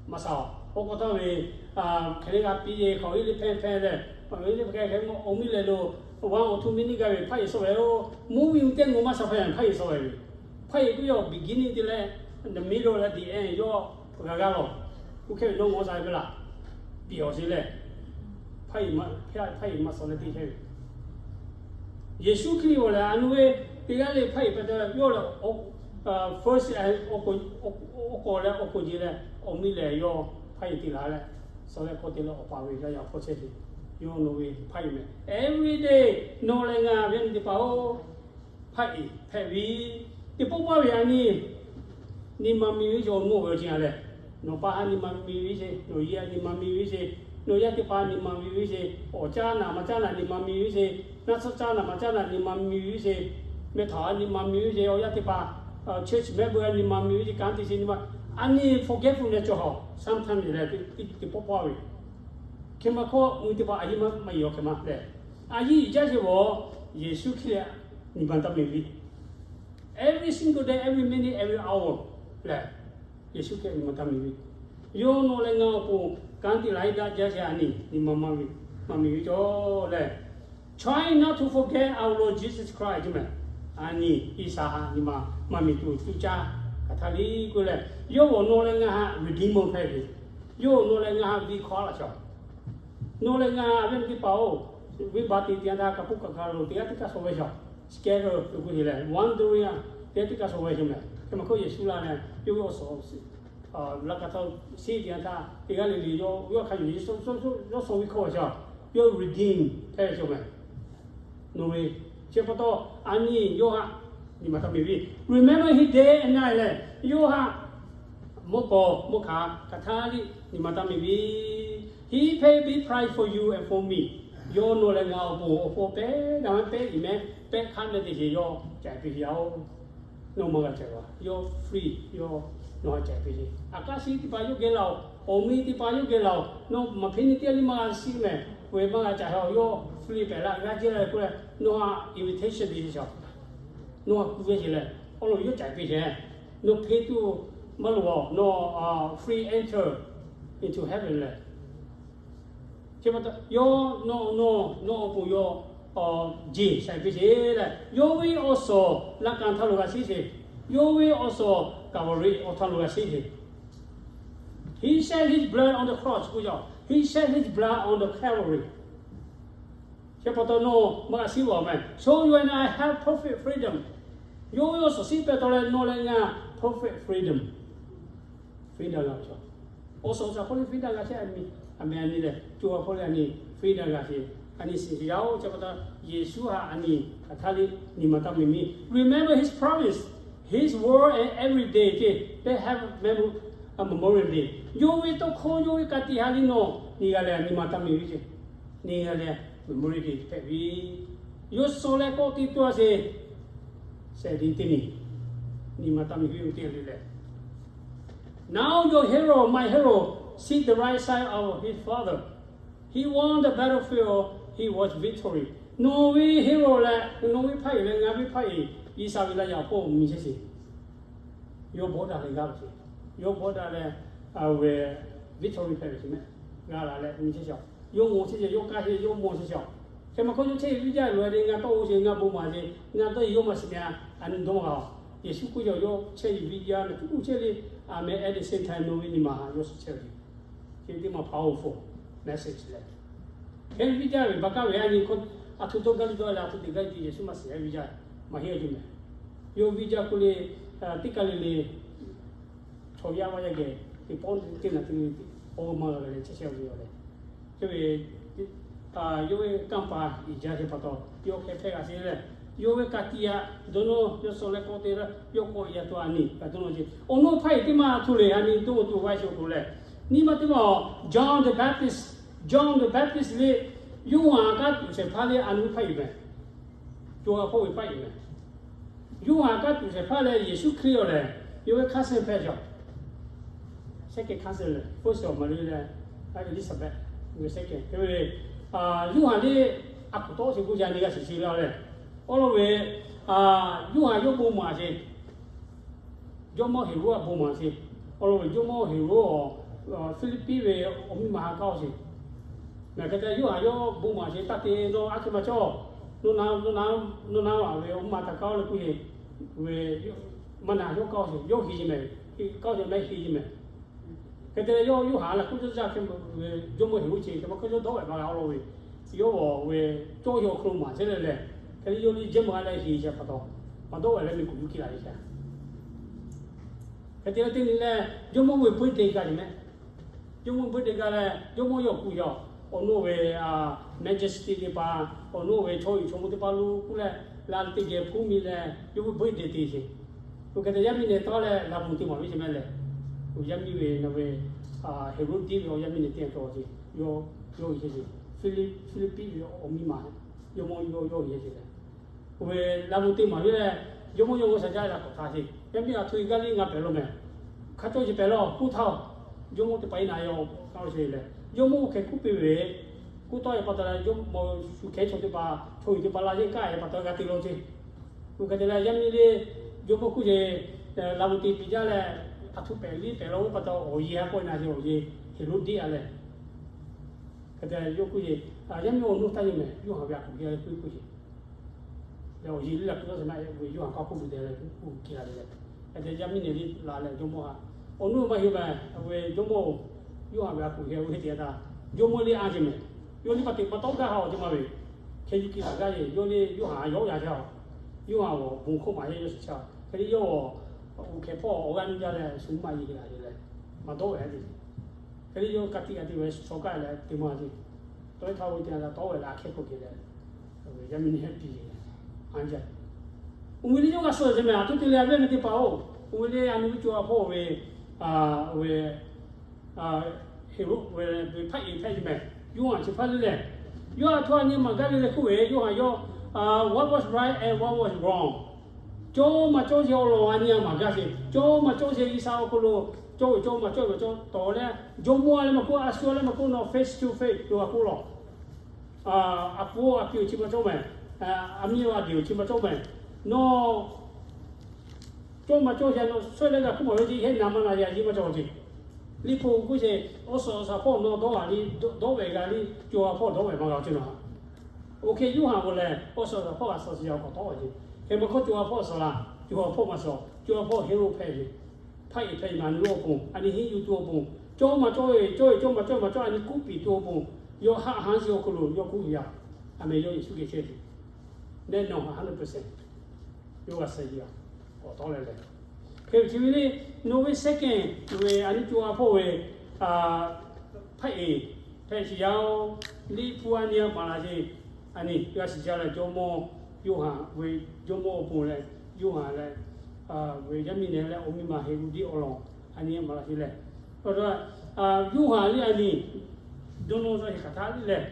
Maˇ shaˍ-oˬ. Oˇ k'o taˇ ve, hk'e le g'a piˇ ve hk'aˬ hk'e le hpehˇ hpehˇ leh, hk'e le hk'e hk'e awˬ miˇ lehˬ lo, one or two minute gaˇ ve hpaˇ yeˬ suh ve-oˬ. Mvuhˇ miˬ teˇ ngaˬ maˇ shaˍ hpehꞈ hpaˇ yeˬ suh ve. Hpaˇ yeˬ k'oˆ ve awˬ beginning te leh the middle leh the end yawˇ g'a g'a lawˬ. Oˇ hk'e ve nawˬ ngawˬ sha ve laˬ. Piˇ awˬ sheˍ lehˬ, hpaˇ yeˬ maˇ suh leh te chehˇ ve Yeˍsuˆ Hkriꞈ awˬ lehˬ, a nu ve teˇ g'aˇ le hpaˇ yeˬ hpehꞈ te yawˇ lehˬ, first, oˇ k'aw leh oˇ k'oˍ ce leh awˬ miˇ lehˬ yawˇ hpaˇ yeˬ te la leh, suh leh hk'aw te leh Awˬ pa ve yaˇ yaˇ hpawˇ chehˇ ve, yawˇ nawˬ ve hpaˇ yeˬ mehˍ. Everyday nawˬ lehˬ ngaˬ ve nyi teˇ hpaˍ-oˬ, hpaˇ yeˬ hpehꞈ ve, teˇ pawˆ pawˆ ve a nyi nyi ma mi ve ce awˬ mawˇ ve awˬ ceuˬ a lehˬ, nawˬ pa a nyi ma mi ve ce, nawˬ yaˇ a nyi ma mi ve ce, nawˬ yaˇ teˇ hpaˍ a nyi ma mi ve ce, awˬ caˇ naˍ maˇ caˇ naˍ nyi ma mi ve ce, naˇ tsuhˇ caˇ naˍ maˇ caˇ naˍ nyi ma mi ve ce, meh htaꞈ a nyi ma mi ve ce, awˬ yaˇ teˇ hpaˍ church member a nyi ma miˬ ve ce kanˉ te ce nyi ma, a nyi forgetfulness cawˬ hawˬ, sometimes lehˬ teˇ pawˆ pawˆ ve, hk'e ma hkawˇ mui teˇ hpaˍ a yiˇ maˇ maˇ yeˬ awˬ hk'e ma lehˬ, a yiˇ jaˇ ce vawˬ, Yeˍsuˆ Hkriꞈ nyi ma taˇ miˬ ve, every single day, every minute, every hour lehˬ, Yeˍsuˆ Hkriꞈ nyi ma taˇ miˬ ve, yawˇ nawˬ leh ngaˬ awˬ pon kanˉ te laˬ iˉ daꞈ jaˇ ce a nyi nyi ma maˇ miˬ ve cawˬ lehˬ, try not to forget our Lord Jesus Christ ce mehˬ. A nyi G'uiˬsha htaꞈ nyi ma maˇ miˬ tuˬ tuˇ caˇ. Hk'aˬ htaˇ liˇ k'oˆ lehˬ, yawˇ nawˬ leh ngaˬ htaꞈ redeemer hpehꞈ ve, yawˇ nawˬ leh ngaˬ htaꞈ ve hkawˇ laꞈ shaw, nawˬ leh ngaˬ venˇ teˇ hpaˍ-oˬ, venˇbaˆ te te yanˇ htaˇ kaꞈ hpu kaˬ kaˬ lo teˇ g'aˇ teˇ kaˇ shaw ve shaw, scatter lo k'oˆ ce lehˬ, wandering a teˇ g'aˇ teˇ kaˇ shaw ve shaw mehˬ. Hk'e ma hkawˇ Yeˍsuˆ la leh yawˇ ve awˬ suhˍ laꞈ ka htaˇ seˉ te yanˇ htaˇ teˇ g'aˇ le le yawˇ yawˇ hk'a yuˬ yawˇ shaw ve hkawˇ ve shaw, yawˇ redeem hpehꞈ ve shaw mehˬ. Nawˬ ve chi pa taw, a nyi yawˇ htaꞈ nyi ma taˇ miˬ ve, remember his death and night lehˬ, yawˇ htaꞈ mawˇ kawˍ mawˇ hkanˍ hk'aˬ htaˇ liˇ nyi ma taˇ miˬ ve, he paid the price for you and for me. Yawˇ nawˬ leh ngaˬ awˬ pon awˬ hpawˇ pehˉ daꞈ maˇ pehˉ iˍ mehˉ pehˉ hk'aˇ mehˉ te ce yawˇ caiˍ piˇ ve yoˬ. Nawˬ maˇ g'a caiˍ a, yawˇ free, yawˇ nawˬ htaꞈ caiˍ piˇ ve. Aꞈ k'aˉ shiˉ teˇ hpaˍ yawˇ geh laˬ-oˬ, awˬ mi teˇ hpaˍ yawˇ geh laˬ-oˬ, nawˬ maˍ hpeˇ nyi teˇ g'aˇ liˇ maˇ g'a shiˉ mehˬ, k'oˆ ve maˇ g'a caiˍ a, yawˇ free pehꞈ la g'a jehˇ la ve k'oˆ leh, nawˬ htaꞈ invitation te ce shaw, nawˬ htaꞈ kuˬ ve ce lehˬ, awˬ lawn yawˇ caiˍ piˇ ce. Nawˬ hpeˇ tuˬ maˇ loˬ a, nawˬ free enter into heaven lehˬ, chi pa taw yawˇ nawˬ nawˬ nawˬ awˬ pon yawˇ jeˬ shaiˍ piˇ ce lehˬ, yawˇ ve awˬ suhˍ laꞈ ka htaˇ lo g'a shiˉ ce, yawˇ ve awˬ suhˍ Calvary awˬ htaˇ lo g'a shiˉ ce. He shed his blood on the cross k'oˆ yaˬ, he shed his blood on the Calvary. Chi pa taw nawˬ maˇ g'a shiˉ ve mehˬ. So you and I have perfect freedom. Yawˇ ve awˬ suhˍ shiˉ pehꞈ taw leh nawˬ leh ngaˬ perfect freedom, freedom g'a ve chaw. Awˬ suhˍ awˬ shaˍ hk'oˆ le freedom g'a chehˇ a nyi, a meh a nyi lehˬ co a hk'oˆ le a nyi freedom g'a ce. A nyi shiˍ shiˍ yaˇ-oˬ, chi pa taw Yeˍsuˆ htaꞈ a nyi hk'aˬ htaˇ liˇ nyi ma taˇ miˬ miˬ. Remember his promise, his word, and every day ce, let's have a memorial day. Yawˇ ve tawˇ hkawˇ yawˇ ve ka tiꞈ ha liˇ nawˬ nyi g'a leh nyi ma taˇ miˬ ve ce. Nyi g'a leh memorial day hpehꞈ ve, yawˇ suh leh kawˆ te tuˬ a ce, shehˍ liˇ teˇ nyi nyi ma taˇ miˬ ve oˇ teˇ g'aˇ le lehˬ, Now your hero, my hero, sit the right side of his father. He won the battlefield, he was victory. Nawˬ ve hero leh nawˬ ve hpaˇ iˍ leh ngaˬ ve hpaˇ iˍ, G'uiˬsha ve laˇ yaꞈ hpawˇ miˬ chehˇ ce. Yawˇ bawˆ daꞈ leh g'a ve ce. Yawˇ bawˆ daꞈ leh, a, ve victory hpehꞈ ve ce mehˬ. G'a la leh miˬ chehˇ ce. Yawˇ mawˬ chehˇ ce, yawˇ kaˇ chehˇ, yawˇ mawˬ chehˇ ce. Hk'e ma hkawˇ yawˇ chehˇ ve viˇ jaˇ loꞈ e le ngaˬ tawˇ oˇ ce, ngaˬ bon maˍ ce, ngaˬ dawˇ e yawˇ maˇ shiˍ meh a, a nyi dawˇ maˇ g'a. Yeˍsuˆ k'oˆ yaˬ yawˇ chehˇ ve viˇ jaˇ leh tuˬ k'oˆ chehˇ le. A meh at the same time nawˬ ve nyi ma ha yawˇ suhˍ chehˇ ve ce. Chi teˇ maˬ powerful message leh, hk'e viˇ jaˇ ve baˬ kaˇ ve a nyi hkawˇ, a htoꞈ dawˇ gaˇ liˇ dawˇ leh a htoꞈ te gaˇ liˇ te Yeˍsuˆ maˇ shiˍ a viˇ jaˇ, maˇ heˆ a ce mehˬ. Yawˇ viˇ jaˇ k'oˆ le, teˇ kaˇ le le chaw yaˇ maˇ yaˇ geh teˇ pawˆ teˇ naˬ teˇ pawˆ maˇ g'a leh chehˇ chehˇ ve yoˬ leh, hk'e ve yawˇ ve kanˇ paˍ iˍ jaˇ ce pa taw yawˇ hk'e hpehˇ g'a sheˍ leh, yawˇ ve ka tiꞈ yaꞈ dawˇ nawˇ yawˇ suh leh k'awꞈ te leh yawˇ k'awꞈ yaꞈ tuˬ a nyi kaꞈ dawˇ nawˇ ce. Awˬ nawˉ hpaˇ iˍ teˇ maˇ htu le a nyi dawˇ tuˬ g'a sheˍ k'o leh, nyi ma teˇ maˇ John the Baptist, John the Baptist le, Yoˇhanˬ kanˉ tuꞈ shehˍ hpaˇ le a nyi hpaˇ iˍ mehˬ. Co a hpawˇ ve hpaˇ iˍ mehˬ. Yoˇhanˬ kanˉ tuꞈ shehˍ hpaˇ leh Yeˍsuˆ Hkriꞈ awˬ lehˬ yawˇ ve cousin hpehꞈ shaw. Second cousin lehˬ, first of Mary leh Elizabeth ve second. Hk'e ve, Yoˇhanˬ le a kuˬ tawˆ sheˍ k'oˆ ca nyi g'a shiˍ shiˍ la leh, awˬ lawn ve, Yoˇhanˬ yawˇ bon maˍ sheˍ. Jawˇmawˇ Heˍroˆ a bon maˍ sheˍ. Awˬ lawn ve jawˇmawˇ Heˍroˆ awˬ, Hpiˇliˇpiˆ ve awˬ miˇ ma ha kaˇ sheˍ. Ngaˬ hk'e te Yoˇhanˬ yawˇ bon maˍ sheˍ taˇ te dawˇ aˉ hk'e ma cawˇ. Nawˬ na, nawˬ na, nawˬ na a ve awˬ miˇ ma htaꞈ kaˇ leh k'oˆ ve, maˇ na yawˇ kaˇ sheˍ, yawˇ heˍ yeˬ mehˬ, kaˇ sheˍ mehˬ heˍ yeˬ mehˬ. Hk'e te leh yawˇ Yoˇhanˬ la k'oˆ cawˇ caˇ hk'e, jawˇmawˇ Heˍroˆ ce hk'e ma hk'e yawˇ dawˇ vehꞈ ma g'a awˬ lawn ve, yawˇ ve cawˇ yaw hk'aw lo maˍ chehˇ leh lehˬ, hk'e te yawˇ le jehˇ ma g'a leh heˍ yeˬ pa taw, maˇ dawˇ vehꞈ leh miˬ kuˬ yuˬ kiˇ la ve ca. Hk'e te leh teˇ nyi leh jawˇmawˇ ve birthday gaˬ yeˬ mehˬ. Jawˇmawˇ birthday gaˬ leh jawˇmawˇ yawˇ kuˬ yaw, awˬ nawˉ ve majesty teˇ hpaˍ, awˬ nawˉ ve chaw uiˍ chaw mvuh teˇ hpaˍ lo k'oˆ leh, la teˇ geh hpuˇ mi leh yawˇ ve birthday te sheˍ. Oˇ hk'e te yaˇ miˇ neh taˉ leh la bon te maˍ ve ce mehˬ lehˬ, oˇ yaˇ miˇ ve na ve Heˍroˆ tiˉ ve awˬ yaˇ miˇ neh teˇ geh cawˬ ce, yawˇ, yawˇ heˍ ce, Hpiˇliˇpiˆ ve awˬ miˇ ma, jawˇmawˇ yawˇ, yawˇ heˍ ce lehˬ, oˇ ve la bon te maˍ ve lehˬ, Jawˇmawˇ yawˇ g'uˇ sha jaˇ la k'awꞈ htaˇ sheˍ, yaˇ miˇ a htoꞈ e gaˇ liˇ ngaˬ pehˬ lo mehˍ. Hk'a cawˇ ce pehˬ laˇ, kuˇ htaˇ. Jawˇmawˇ teˇ hpaˍ iˉ naˍ yaw k'aˇ sheˍ lehˬ, jawˇmawˇ hk'e kuˇ piˇ ve, kuˇ tawˆ e pa taw leh jawˇmawˇ shu hkehˉ chaw teˇ hpaˍ, chaw hui teˇ hpaˍ la yeˇ kaˇ e pa taw g'a te law ce. Oˇ hk'e te leh yaˇ miˇ le, jawˇmawˇ kuˇ ce, la mvuh te piˇ jaˇ leh, a htoꞈ pehˬ liˇ pehˬ law ve pa taw awˬ yeˬ ha k'awꞈ na ce awˬ yeˬ Heˍroˆdeˆ a leh. Hk'e te yawˇ kuˇ ce, yaˇ miˇ awˬ nuˇ taˇ yeˬ mehˍ, Yoˇhanˬ ve a kuˬ hk'e kuˇ ce. Leh awˬ yeˬ liˇ la kuˬ tawˇ sheˍ maˇ ve Yoˇhanˬ k'aˇ hk'oˆ lo te leh kuˇ kuˇ ke la ve leh, hk'e te yaˇ miˇ nehˬ liˇ la leh jawˇmawˇ ha, awˬ nuˇ maˇ heˆ mehˍ ve jawˇmawˇ, Yoˇhanˬ ve a kuˬ hk'e ve te ta, jawˇmawˇ liˇ anˇ ce mehˍ. Yawˇ liˇ pa teꞈ pa tawˆ gaˇ ha awˬ ce maˇ ve, hk'e yuˬ ke laˬ gaˇ ve yawˇ liˇ Yoˇhanˬ yawˇ yaˇ ca, Yoˇhanˬ awˬ bon hkawˇ maˍ heˆ yawˇ shiˍ ca. Hk'e te yawˇ awˬ, awˬ hk'e hpawˇ awˬ g'aˇ nuˇ jaˇ leh shu maˇ yeˬ la ve leh, maˇ dawˇ ve a te. Hk'e te yawˇ ka tiꞈ ka tiꞈ ve shaw kaˇ leh te maˇ te. Tawˇ htaˇ ve te a tawˇ ve la hkehˇ k'oˆ ke leh, yaˇ miˇ nehˬ piˇ le, anˇ jaˇ. Oˇ ve le yawˇ g'a suh ce mehˍ, a htoꞈ te leh a ve teˇ hpaˍ-oˬ, oˇ ve le a nyi ve co a hpawˇ ve, ve Heˍroˆ ve hpaˆ e hpehꞈ ce mehˍ. Yoˇhanˬ chi hpaˇ le lehˬ, yawˇ a htoꞈ a nyi maˍ gaˇ ve leh k'oˆ ve, Yoˇhanˬ yawˇ, what was right and what was wrong, cawˇ maˇ cawˇ ce awˬ lawn a nyi a maˍ gaˇ ce. Cawˇ maˇ cawˇ ce G'uiˬsha awˬ hk'aw lo cawˇ ve cawˇ maˇ cawˇ ve maˇ cawˇ tawˍ leh, jawˇmawˇ a leh maˇ k'oˆ, a shu a leh maˇ k'oˆ, nawˬ face to face lo a k'oˆ lawˬ. A pon a piˇ-oˬ chi maˇ cawˇ mehˍ. A miˇ a deˬ-oˬ chi maˇ cawˇ mehˍ. Nawˬ cawˇ maˇ cawˇ ce nawˬ suhˉ leh g'a hkuˇ maˍ ve ce, heˆ naˍ maˇ naˍ yaꞈ nyi maˇ cawˇ ce. Liꞈ hpu k'oˆ ce, awˬ suhˍ awˬ shaˍ hpawˇ nawˬ dawˇ haˍ liˇ, dawˇ ve g'a liˇ, co a hpawˇ dawˇ ve maˇ g'a ce nawˬ ha. Oˇ hk'e Yoˇhanˬ k'o lehˬ, awˬ suhˍ awˬ shaˍ hpawˇ g'a suh ce awˬ k'awꞈ tawˆ ve ce. Hk'e maˇ hk'oˆ co a hpawˇ suh la, co a hpawˇ maˇ suh, co a hpawˇ Heˍroˆ hpehꞈ ve, hpaˆ e hpehꞈ Iˍmaˍnuˆ awˬ pon, a nyi henˇ yuˬ tuˬ awˬ pon, cawˇ maˇ cawˇ ve, cawˇ ve cawˇ maˇ cawˇ maˇ cawˇ a nyi kuˇ piˍ tuˬ awˬ pon, yawˇ haˆ haˉ ce awˬ hk'aw lo yawˇ kuˇ ve yaˇ, a mehˍ yawˇ Yeˍsuˆ Hkriꞈ chehˇ tuˬ, nehˆ nawˬ ha hundred percent yawˇ g'a suh ve a, k'awꞈ tawˆ leh lehˬ. Hk'e chi ve le, nawˬ ve second ve a nyi co a hpawˇ ve hpaˆ e hpehꞈ shiˍ yaˇ-oˬ. Liꞈ hpu a nyi a maˍ laˬ ce. A nyi g'a shiˍ jaˇ leh jawˇmawˇ Yoˇhanˬ ve, jawˇmawˇ awˬ pon leh Yoˇhanˬ leh, ve yaˇ miˇ nehˬ leh awˬ miˇ ma Heˍroˆdeˆ awˬ lawn a nyi maˍ laˬ ce lehˬ, Yoˇhanˬ liˇ a nyi dawˇ nawˇ zaˇ heˍ hk'aˬ htaˇ liˇ lehˬ,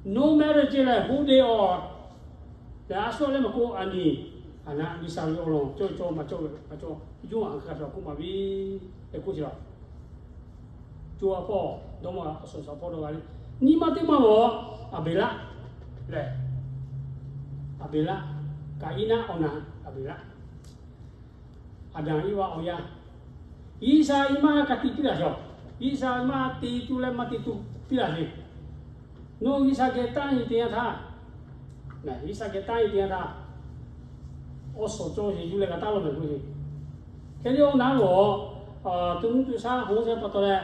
no matter ce lehˬ who they are lehˬ, a shu leh maˇ k'oˆ a nyi, a na G'uiˬsha ve awˬ lawn cawˇ cawˇ maˇ cawˇ ve maˇ cawˇ, Yoˇhanˬ hk'aˬ hk'e k'oˆ maˍ ve, e k'oˆ ce la. Co a hpawˇ dawˇ maˇ g'a, awˬ suhˍ awˬ shaˍ hpawˇ dawˇ g'a le. Nyi ma teˇ maˇ g'awˬ, Aˍbeˍlaˆ lehˬ, Aˍbeˍlaˆ, Kaˍiˉnaˆ awˬ na Aˍbeˍlaˆ, Aˍdanˍ Eˇvaˆ awˬ yaˇ, G'uiˬsha nyi ma ka tiꞈ piˇ laˬ cawˬ. G'uiˬsha nyi ma te tuˬ leh maˇ te tuˬ piˇ laˬ ve. Nawˬ G'uiˬsha geh tanˇ e te yanˇ htaˇ, G'uiˬsha geh tanˇ e te yanˇ htaˇ, awˬ suhˍ cawˬ sheˍ yuˬ leh g'a taˉ lo mehˍ k'oˆ ve. Hk'e te awˬ na lo, to nuˇ to shaˉ hawˉ shehˍ pa taw leh,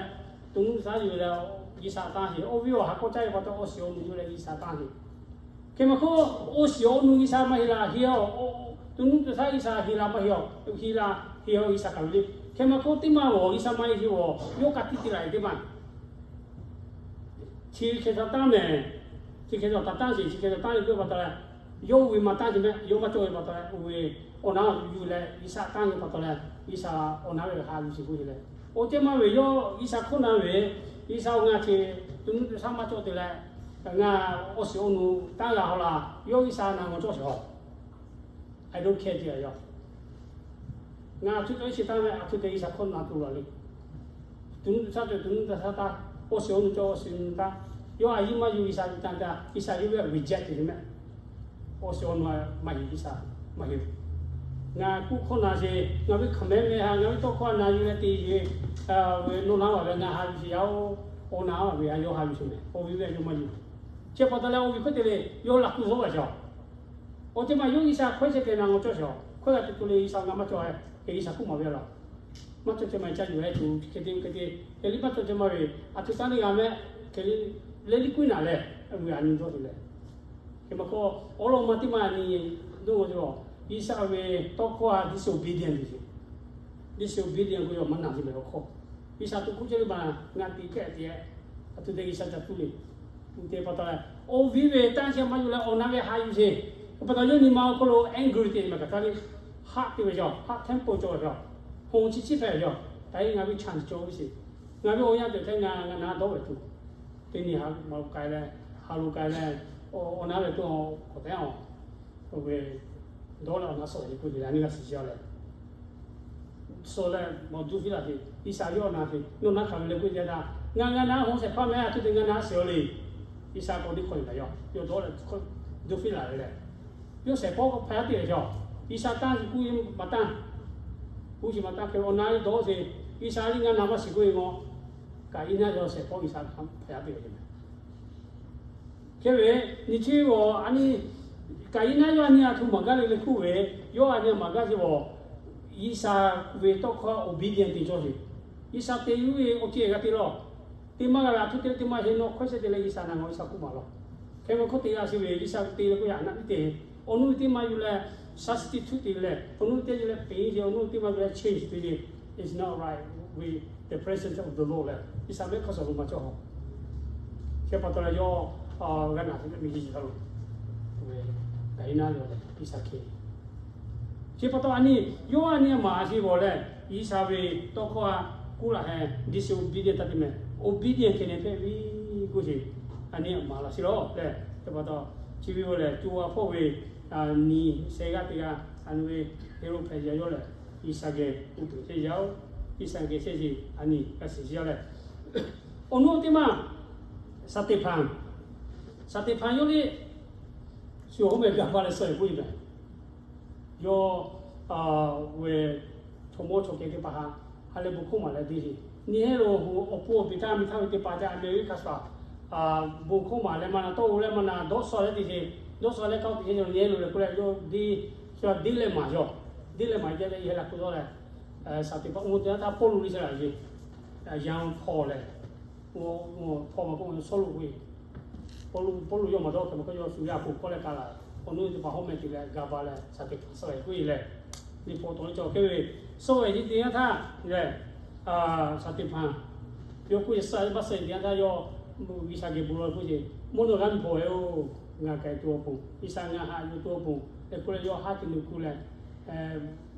to nuˇ to shaˉ yuˬ leh G'uiˬsha tanˇ sheˍ. Awˬ viˉ awˬ ha k'awˇ caˇ ve pa taw awˬ shiˍ awˬ nu yuˬ leh G'uiˬsha tanˇ sheˍ. Hk'e maˇ k'oˆ, awˬ shiˍ awˬ nu G'uiˬsha maˇ heˆ la, heˆ a, to nuˇ to shaˉ G'uiˬsha heˆ la maˇ heˆ a, heˆ a G'uiˬsha kaꞈ ve le. Hk'e maˇ k'oˆ, teˇ maˇ g'awˬ G'uiˬsha maˇ heˆ sheˍ g'awˬ, yawˇ ka tiꞈ te laˬ e teˇ maˇ chi hk'e taꞈ tanˇ mehˍ. Chi hk'e taꞈ tanˇ sheˍ, chi hk'e taꞈ tanˇ le k'oˆ pa taw leh, yawˇ hui ve maˇ tanˇ sheˍ mehˍ. Yawˇ maˇ cawˇ ve pa taw leh, oˇ ve awˬ na yuˬ leh G'uiˬsha tanˇ ve pa taw leh, G'uiˬsha awˬ na ve ha yuˬ sheˍ k'oˆ ve leh, oˇ teˇ maˇ ve yawˇ G'uiˬsha hkawˇ na ve, G'uiˬsha awˬ ngaˬ hk'e to nuˇ to shaˉ maˇ cawˇ te leh, ngaˬ awˬ shiˍ awˬ nu tanˇ g'a haw laˬ, yawˇ G'uiˬsha na ngaw cawˇ sheˍ haw. I don't care ce a yawˇ. Ngaˬ a htoꞈ cawˬ sheˍ tanˇ ve, a htoꞈ te G'uiˬsha hkawˇ na tuˬ laˬ le. To nuˇ to shaˉ cawˬ to nuˇ to shaˉ tanˇ, awˬ shiˍ awˬ nu cawˬ awˬ shiˍ awˬ nu tanˇ. Yawˇ a yiˇ maˇ yuˬ G'uiˬsha ve tanˇ te, G'uiˬsha yawˇ ve reject te ve mehˍ. Awˬ shiˍ awˬ nu maˇ heˆ, G'uiˬsha maˇ heˆ. Ngaˬ kuˇ hkawˇ na sheˍ, ngaˬ ve hkaˍ mehˍ mehˍ ha, ngaˬ ve tawˇ hkawˇ a na yuˬ leh te sheˍ, ve nawˬ na a ve ngaˬ ha yuˬ sheˍ yaˇ-oˬ. Awˬ na a ve a yawˇ ha yuˬ sheˍ mehˍ. Awˬ viˉ ve a yawˇ maˇ yuˬ. Chi pa taw leh awˬ viˉ hkawˇ te le, yawˇ laꞈ kuˇ zawˇ g'a sheˍ. Awˬ teˇ maˇ yawˇ G'uiˬsha hkawˇ chehˇ te na ngaw cawˇ sheˍ. Hkawˇ g'a te to le G'uiˬsha ngaˬ maˇ cawˇ, hk'e G'uiˬsha k'oˆ maˍ ve laˬ. Maˇ cawˇ ce maˇ ca yuˬ e tuˬ hk'e te hk'e te, hk'e liˇ maˇ cawˇ ce maˇ ve, a htoꞈ tanˇ teˇ g'a mehˆ, hk'e le liˇ kuiˉ naˍ leh, a ve a nyi dawˇ te leh. Hk'e maˇ k'oˆ, awˬ lawn ma teˇ maˇ a nyi dawˇ ngaw ce a, G'uiˬsha ve tawˇ hkawˇ a disobedient te ce. Disobedient k'o yawˇ maˇ naˬ te mehˍ awˬ hkawˇ. G'uiˬsha to kuˇ cawˇ le maˇ, ngaˬ te hkehˇ te, a htoꞈ te G'uiˬsha ca tuˉ le. Te pa taw leh, awˬ viˉ ve tanˇ sheˍ maˇ yuˬ leh awˬ na ve ha yuˬ sheˍ. Pa taw yawˇ nyi ma awˬ hk'aw lo angry te mehˍ kaꞈ taˇ le. Haˆ te ve cawˬ, haˆ temper cawˬ ve cawˬ. Hon chi chi hpehꞈ ve cawˬ. Taˇ e ngaˬ ve chance cawˬ ve sheˍ. Ngaˬ ve awˬ yanˇ cawˬ htaˇ ngaˬ ngaˬ na dawˇ ve tuˬ, teˇ nyi ha ma lo k'ai leh, ha lo k'ai leh, awˬ na ve to k'awꞈ te a, oˇ ve Dawˇ leh awˬ na suh ve k'oˆ ve leh, a nyi g'a shiˍ shiˍ-a leh, suh leh mawˬ duˇ fiˉ laˬ ve, Iˉsaˍ yawˇ na ve, nawˬ na hk'aˬ ve le k'oˆ ve teˇ yanˇ htaˇ, ngaˬ ngaˬ na hawˉ shehˍ hpaˇ meh, a htoꞈ te ngaˬ na sheˍ-a le. Iˉsaˍ k'awꞈ teˇ hk'awꞈ ve kaꞈ yawˇ, yawˇ dawˇ leh duˇ fiˉ laˬ ve leh, yawˇ shehˍ hpawˇ hpaꞈ yaˇ te ve yoˬ. Iˉsaˍ tanˇ kuˇ maˇ tanˇ, kuˇ shiˍ maˇ tanˇ hk'e awˬ na dawˇ ve, Iˉsaˍ liˇ ngaˬ na maˇ shiˍ k'oˆ ve ngaw, Kaˍiˉnaˆ yawˇ shehˍ hpaˇ Iˉsaˍ hpaꞈ yaˇ te ve yoˬ. Hk'e ve, nyi chi ve a nyi, Kaˍiˉnaˆ yawˇ a nyi a htoꞈ maˬ gaˇ le le k'oˆ ve, yawˇ a nyi maˬ gaˇ ve, Iˉsaˍ ve tawˇ hkawˇ obedient te cawˇ ve. Iˉsaˍ te yuˬ ve awˬ ceuˬ g'a te lawˬ. Te maˇ g'a ve a htoꞈ te teˇ maˇ heˆ, nawˬ hkawehˇ shehˍ te leh Iˉsaˍ na ngaˬ Iˉsaˍ k'oˆ maˍ lawˬ. Hk'e ve hkawˇ te g'a shiˍ ve, Iˉsaˍ te ve k'oˆ yaꞈ naˆ teˇ te, awˬ nuˇ ve teˇ maˇ yuˬ leh substitute te leh, awˬ nuˇ ve teˇ yuˬ leh peꞈ ve, awˬ nuˇ ve teˇ maˇ yuˬ leh change te ve, it's not right with the presence of the Lord leh, Iˉsaˍ mehˆ hk'aˇ suh lo maˇ cawˇ. Chi pa taw leh yawˇ g'a naˬ ve meh ji htaˇ lo, Kaˍiˉnaˆ yawˇ leh Iˉsaˍ hk'e Chi pa taw a nyi, yawˇ a nyi maˬ a shu g'awˬ leh, Iˉsaˍ ve tawˇ hkawˇ a kuˇ laˬ heh, disobedient taˇ te meh, obedient hk'e ne hpehꞈ ve k'oˆ sheˍ. A nyi maˬ laˬ shiˍ lawˬ leh, chi pa taw, chi ve-oˬ lehˬ, co ha hpawˇ ve nyi sheh g'aˇ teˇ g'aˇ, a nyi ve Heˍroˆ hpehꞈ yaˇ yawˇ lehˬ, Iˉsaˍ geh uˉ peunˍ chehˇ yaˇ-oˬ, Iˉsaˍ geh chehˇ sheˍ, a nyi g'a shiˍ shiˍ yaˇ leh, awˬ nuˇ teˇ maˇ, Saˍteˍhpanˍ, Saˍteˍhpanˍ yawˇ liˇ shu hawˉ meh gaˬ ba leh suh-e k'oˆ ve meh. Yawˇ ve chaw mawˇ chaw keh teˇ hpaˍ htaꞈ ha leh bon hkawˇ maˍ leh deˇ sheˍ. Nyi hehˉ lo awˬ pon awˬ peꞈ htaˇ miˬ htaˇ ve teˇ hpaˍ ca a meh ve hk'a shuˍ, bon hkawˇ maˍ leh maˇ na tawˇ-o leh maˇ na dawˇ sha leh teˇ sheˍ, dawˇ sha leh kaꞈ teˇ sheˍ nyi hehˉ lo leh k'oˆ leh yawˇ deˇ, shu a deˇ leh maˍ yaˇ, deˇ leh maˍ yaˇ leh yehˬ la hk'oˆ tawˇ leh, Saˍteˍhpanˍ awˬ moˍ te yanˇ htaˇ Pawˇluꞈ liˇ sha la yeˬ, Young Paul leh, Paul maˇ k'oˆ, Sawˉluꞈ k'oˆ ve, Pawˇluꞈ, Pawˇluꞈ yawˇ maˇ dawˇ hk'e maˇ k'oˆ, yawˇ shu yaˇ hpu hkawˇ leh ka laˬ, awˬ nuˇ teˇ hpaˍ hawˉ meh te leh ga ba leh Saˍteˍhpanˍ suh-e k'oˆ ve leh, liꞈ hpu taw leh cawˬ hk'e ve, suh-e teˇ yanˇ htaˇ lehˬ, Saˍteˍhpanˍ yawˇ k'oˆ ve, suh maˇ suh-e teˇ yanˇ htaˇ yawˇ G'uiˬsha geh bon lawˬ k'oˆ ve, Mvuhˇ naw g'aˇ miˬ hpawˇ-e-oˬ, ngaˬ k'ai tuˬ awˬ pon, G'uiˬsha ngaˬ haꞈ yuˬ tuˬ awˬ pon, hk'e k'oˆ leh yawˇ haˉ te nuˬ ku leh,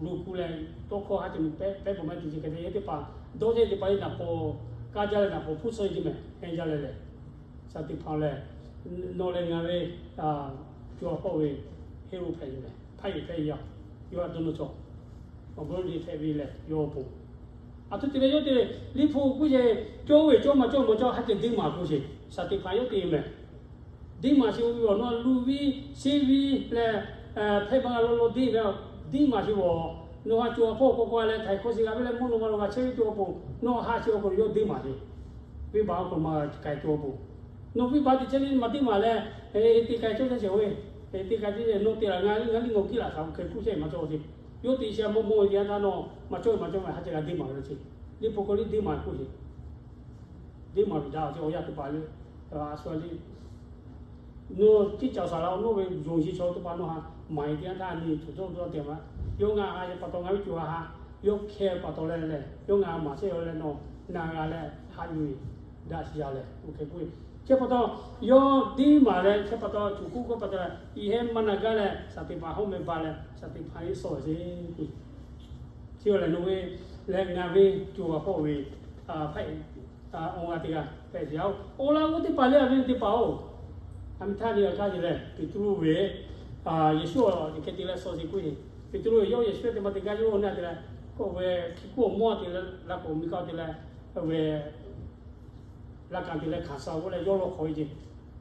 luˬ ku leh, tawˇ hkawˇ haˉ te nuˬ pehˉ pehˉ pawˬ maˇ te ce hk'e te yehˬ teˇ hpaˍ, dawˇ jehˇ teˇ hpaˍ lehˬ naˍ paw, kaˇ jaˇ leh naˍ paw hpuˇ suh-e ce meh, heh jaˇ leh lehˬ, Saˍteˍhpanˍ lehˬ, nawˬ lehˬ ngaˬ ve co ha hpawˇ ve Heˍroˆ hpehꞈ ve meh, hpaˇ yeˬ hpehꞈ ve yaˇ, yawˇ a dawˇ nawˇ cawˬ, awˬ bon liˇ hpehꞈ ve lehˬ yawˇ awˬ pon, a htoꞈ te leh yawˇ te, liꞈ hpu k'oˆ ve, cawˇ ve cawˇ maˇ cawˇ maˇ cawˇ haˉ te deˇ maˍ k'oˆ sheˍ. Saˍteˍhpanˍ yawˇ te ve meh, deˇ maˍ sheˍ ve awˬ nawˬ luˬ viˇ sheˆ viˇ leh, hpehˇ baˆ g'a lawˇ lawˇ deˇ ve, deˇ maˍ sheˍ ve, nawˬ ha co ha hpawˇ k'awꞈ k'awꞈ leh htaiˍ hkawˇ shiˍ g'a ve leh mvuhˇ naw ma lo g'a chehˇ ve co awˬ pon, nawˬ ha chi awˬ pon yawˇ deˇ maˍ sheˍ. Venˇbaˆ awˬ hk'aw lo maˇ k'ai co awˬ pon, nawˬ venˇbaˆ teꞈ chehˇ ve maˇ deˇ maˍ leh, te k'ai chehˇ chehˇ sheˍ ve, te k'ai chehˇ ve nawˬ te laˬ ngaˬ ngaˬ liˇ ngaˬ kiˇ laˬ htaꞈ hk'e k'oˆ chehˇ maˇ cawˇ ve ce. Yawˇ te sheˍ maˇ mawˇ ve teˇ yanˇ htaˇ nawˬ maˇ cawˇ ve maˇ cawˇ ve haˉ ce g'a deˇ maˍ ve ce. Liꞈ hpu hk'aw liˇ deˇ maˍ k'oˆ sheˍ. Deˇ maˍ ve daꞈ ce awˬ yanˇ teˇ hpaˍ le, a shu liˇ nawˬ tiˇ caˬ saˍ laꞈ awˬ nawˇ ve yonˍ yeˬ chaw teˇ hpaˍ nawˬ ha maˍ-e teˇ yanˇ htaˇ a nyi tuˬ dawˇ dawˇ te ma. Yawˇ ngaˬ ha ce pa taw ngaˬ ve co ha ha, yawˇ hkeh pa taw leh leh, yawˇ ngaˬ maˍ chehˇ ve leh nawˬ na g'a leh haꞈ yuˬ daꞈ shiˍ yaˇ leh oˇ hk'e k'oˆ ve. Chi pa taw yawˇ deˇ maˍ leh chi pa taw cuˬ k'oˆ k'oˆ pa taw, i heh maˇ na gaˇ leh Saˍteˍhpanˍ hawˉ meh ba leh Saˍteˍhpanˍ suh sheˍ k'oˆ ve. Chi lehˬ nawˬ ve leh ngaˬ ve co ha hpawˇ ve hpaˇ awˬ g'aˇ teˇ g'aˇ hpehꞈ ve yoˬ. Awˬ laꞈ g'awˇ teˇ hpaˍ lehˬ a ve teˇ hpaˍ-oˬ, a miˬ htaˇ nyi g'a kaˇ ce leh Peˍtruˆ ve, Yeˍsuˆ hk'e te leh suh sheˍ k'oˆ ve. Peˍtruˆ yawˇ Yeˍsuˆ teˇ ma te gaˇ yawˇ na te leh, kawˆ ve hkiˇ kuˇ awˬ mawˇ te leh laꞈ k'oˍ miˬ kaˆ te leh, ve laꞈ kaˍ te leh hkanˍ suh k'oˆ leh yawˇ law hk'awꞈ ve ce.